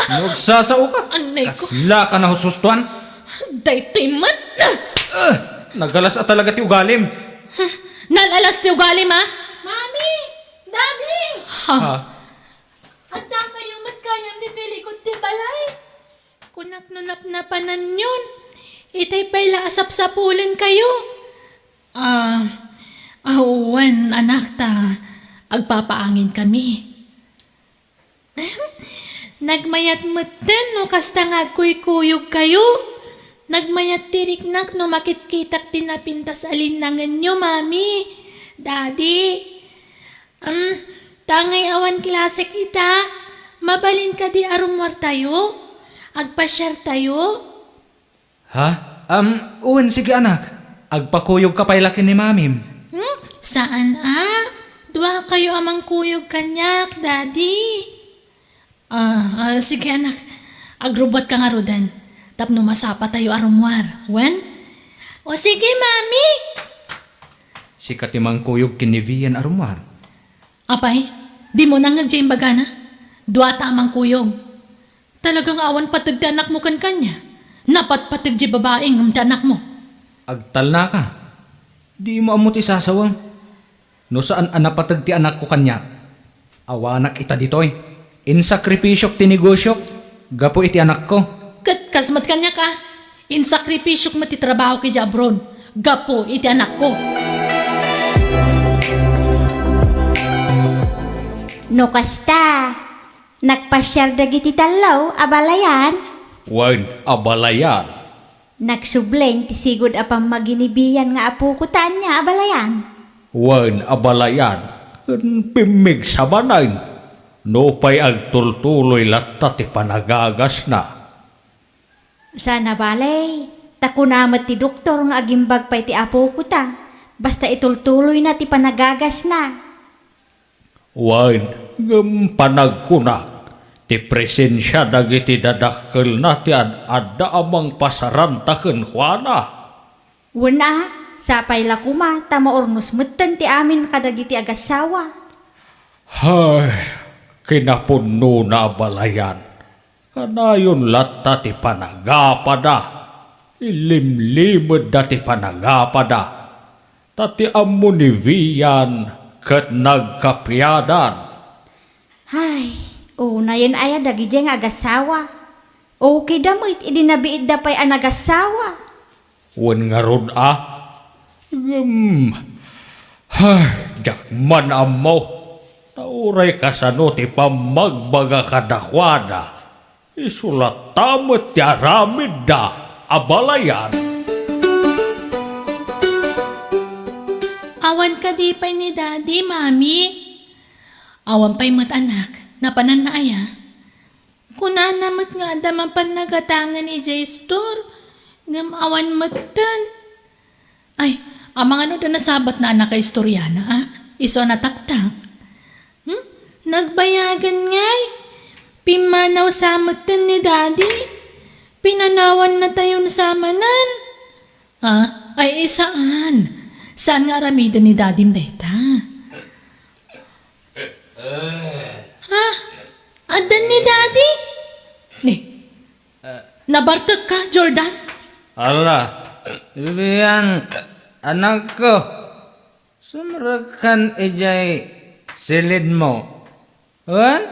No agsasaoka, Anay ko. Kasla ka nahushustoan. Daytoy met! Eh! Nagalas a talaga ti ugalim. Nalalas ti ugalim, ha? Mami! Daddy! Ha? Ha? Adda kayo met gayam ditoy likod ti balay? Kunak no napnapananyon, itay pay la a sapsapulen kayo. Ah, ah, wen, anak, ta agpapaangin kami. Nagmayat metten no kasta nga agkuykuyog kayo. Nagmayat ti riknak no makitkitak ti napintas a linnangenyo, Mami, Daddy. Um, tangay awan klasek ita, mabalin kadi a rummuartayo? Agpasiartayo? Ha? Um, wen, sige, anak. Agpakuyogka pay la ken ni Mamim. Hmm? Saan a? Dua kayo a mangkuyog kaniak, Daddy. Ah, ah, sige, anak. Agrubbuatka ngaruden tapno masapatayo a rummuar. Wen? O sige, Mami. Sika ti mangkuyog ken ni Vian a rummuar. Apay, dimo nangngeg ti imbagana? Duata a mangkuyog. Talaga nga awan pateg ti anakmo ken kania? Napatpateg ti babai ngem ti anakmo. Agtalnaka. Dimo ammo ti sasawem. No saan a napateg ti anakko kaniak, awanak ita ditoy. Insakripisiok ti negosiok gapu iti anakko. Ket kas met kaniak a, insakripisiok met ti trabahok idiay abroad gapu iti anakko. No kasta, nagpasiar dagiti tallo a balayan? Wen, a balayan. Nagsubleng ti sigud a pammaginibian nga apokota ania a balayan? Wen, a balayan, ken pimmigsa manen, nupay agtultuloy latta ti panagagasna. Saan a bale, ta kuna met ti doktor nga agimbag pay ti apokota, basta itultuloyna ti panagagasna. Wen, ngem panagkunak, ti presensia dagiti dadakkelna ti ad-adda a mangpasaranta kenkuana. Wen a, sapay la koma ta maurnos metten ti amin kadagiti agassawa. Hay, kinapudnona a balayan. Kanayon latta ti panagapada, ilimlimedda ti panagapada, ta ti ammo ni Vian ket nagkapiadan. Ay, unayen aya dagidiay nga agassawa. Okay da met idi nabiitda pay a nagassawa. Wen ngarud a? Ngem, ha, diak man ammo. Ta uray kasano ti pammagbaga kadakuada, isu latta met ti aramidda a balayan. Awan kadi pay ni Daddy, Mami? Awan pay met, anak. Napananna aya? Kunana met nga adda mapan nagatangen idiay store, ngem awan metten. Ay, amangan no da nasabatna a nakaistoriana, a? Isu a nataktak. Hmm? Nagbayagan ngay? Pimmanaw sa metten ni Daddy? Pinanawan natayon sa manen? Ah, ay, saan? Saan nga aramiden ni Daddy dayta? Ha? Addan ni Daddy? Ni, nabartek ka, Jordan? Ala, Vian, anakko, sumrekkan idiay silidmo. Wen,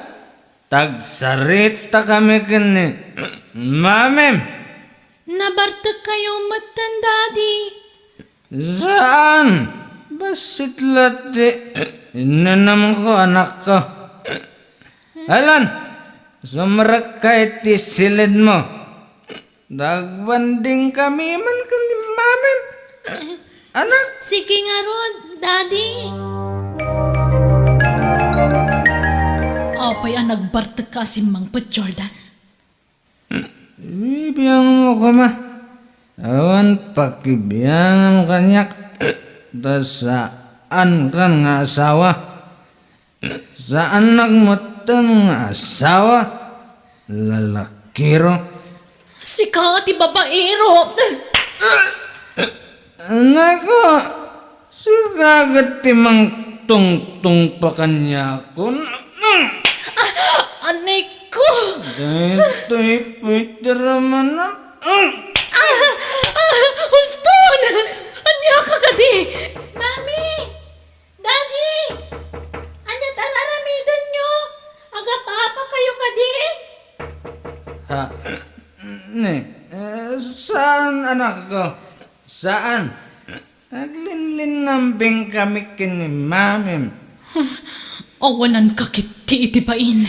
tagsaritakami ken ni Mamim. Nabartek kayo metten, Daddy. Saan? Bassit la ti inanamko, anakko. Alan, sumrekka iti silidmo. Nagbanding kami man ken ni Mamim. Anak. Sige ngarud, Daddy. Apay a nagbartek ka a simmangpet, Jordan? Ibiangmo koma. Awan pakibiangam kaniak. Ta saankan nga asawa. Saannak metten nga asawa. Lalakiro. Sika ti babaero. Nako, sika ket ti mangtungtungpa kaniakon. Ah, aneko! Daytoy Peter a manang. Ah, ah, huston! Ania ka kadi? Mami! Daddy! Ania ti ar-aramidenyo? Agap-apa kayo kadi? Ha? Ni, eh, saan, anakko? Saan? Aglinlinnambing kami ken ni Mamim. Awanan ka ketdi iti bain.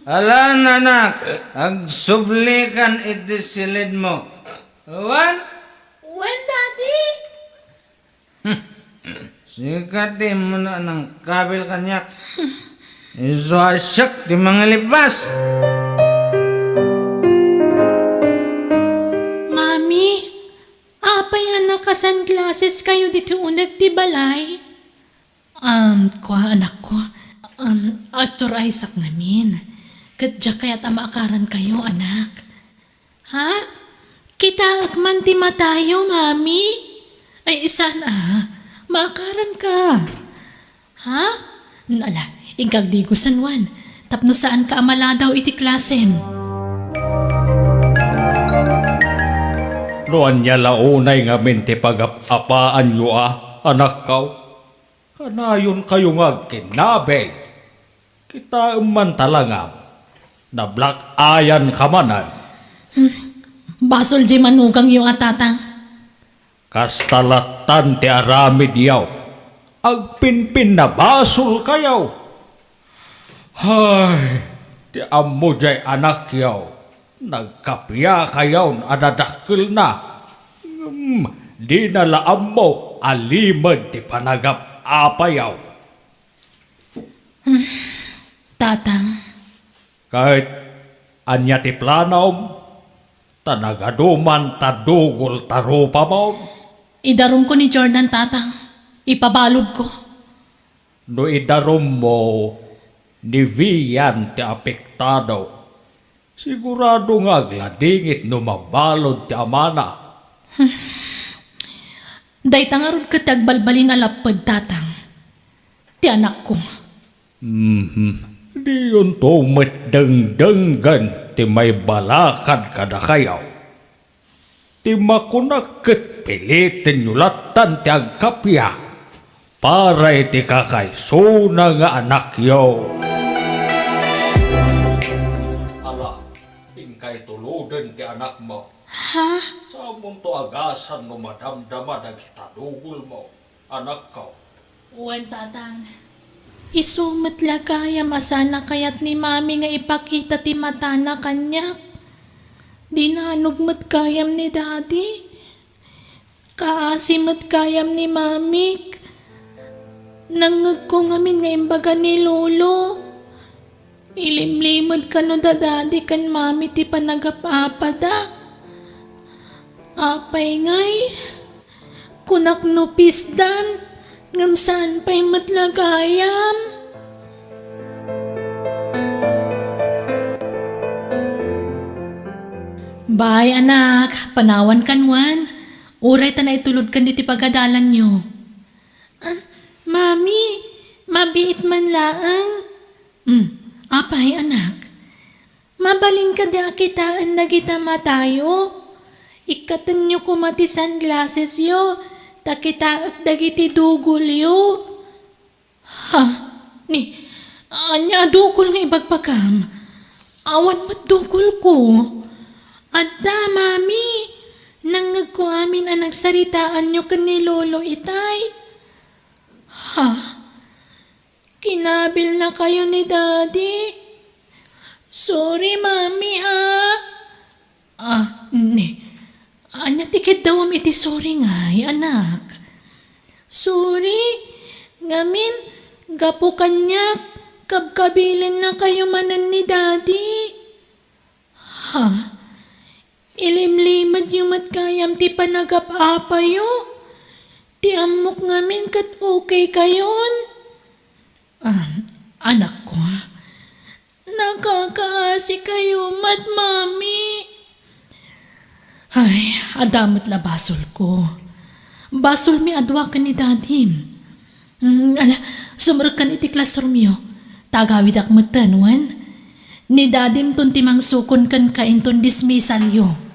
Alan, anak, agsublikan iti silidmo. Wen? Wen, Daddy. Hmm. Sika ti immuna a nangkabil kaniak. Isu a siak ti mangilibas. Mami, apay a naka-sunglasses kayo ditoy uneg ti balay? Um, kua, anakko. Um, adtoray sak ngamin. Ket diak kayat a maakaran kayo, anak. Ha? Kitaek man ti matayo, Mami? Ay, saan a. Maakaran ka. Ha? Ala, inka agdigo, San Juan, tapno saan ka a maladaw iti klasem. No ania la unay ngamin ti pagap-apaanyo a, anakko? Kanayon kayo nga agkinnabe. Kitaem man talangam. Nablack-eyan ka manen. Hmm. Basol diay manugangyo a, Tatang. Kasta lattan ti aramidyo. Agpinpinnabasol kayo. Hay, ti ammo jay anakyo, nagkapiakayon a dadakkelna. Ngem dina la ammo a limed ti panagap-apayo. Tatang. Ket ania ti planom? Ta nagaduman ta dugol ta rupamon. Idarumko ni Jordan, Tatang. Ipabaludko. No idarummo ni Vian ti apektado, sigurado nga agladingit no mabalud ti amana. Dayta ngarud ket ti agbalbalin a lapped, Tatang. Ti anakko. Mhm. Diyonto met dengdenggen ti maibalakad kadakayo. Ti makunak ket pilitenyo lattan ti agkapia para iti kakaisuna nga anakyo. Ala, inkay tuloden ti anakmo. Ha? Samonto agasan no madamdama dagita dugolmo, anakko. Wen, Tatang. Isu met la gayam a sana kayat ni Mami nga ipakita ti matana kaniak. Dinaanug met gayam ni Daddy. Kaasi met gayam ni Mamik. Nangngegko ngamin nga imbaga ni Lolo. Ilimlimed kano da Daddy ken Mami ti panagap-apada. Apay ngay, kunak no pisdan, ngem saan pay met la gayam. Bay, anak, panawan kan wen. Uray ta naitulodkan ditoy pagadalanyo. Ah, Mami, mabiit man laeng. Hmm, apay, anak? Mabalin kadi a kitaen dagita matayo? Ikkatenyo koma ti sunglassesyo, ta kitaek dagiti dugolyo. Ha? Ni, ania a dugol nga ibagbagam? Awan met dugolko. Adda, Mami. Nangngegko amin a nagsaritaanyo ken ni Lolo itay. Ha? Kinabilnakayo ni Daddy? Sorry, Mami, ha? Ah, ni, ania ti kiddawam iti sorry ngay, anak? Sorry, ngamin, gapu kaniak, kabkabilennakayo manen ni Daddy. Ha? Ilimlimedyo met gayam ti panagap-apayo? Ti ammok ngamin ket okay kayon? Ah, anakko, nakakaasi kayo met, Mami. Ay, adda met la basolko. Basolmi a dua ken ni Dadim. Mm, ala, sumrekkan iti classroomyo. Ta agawidak metten, wen? Ni Dadim ton ti mangsukon kenka inton dismissalyo.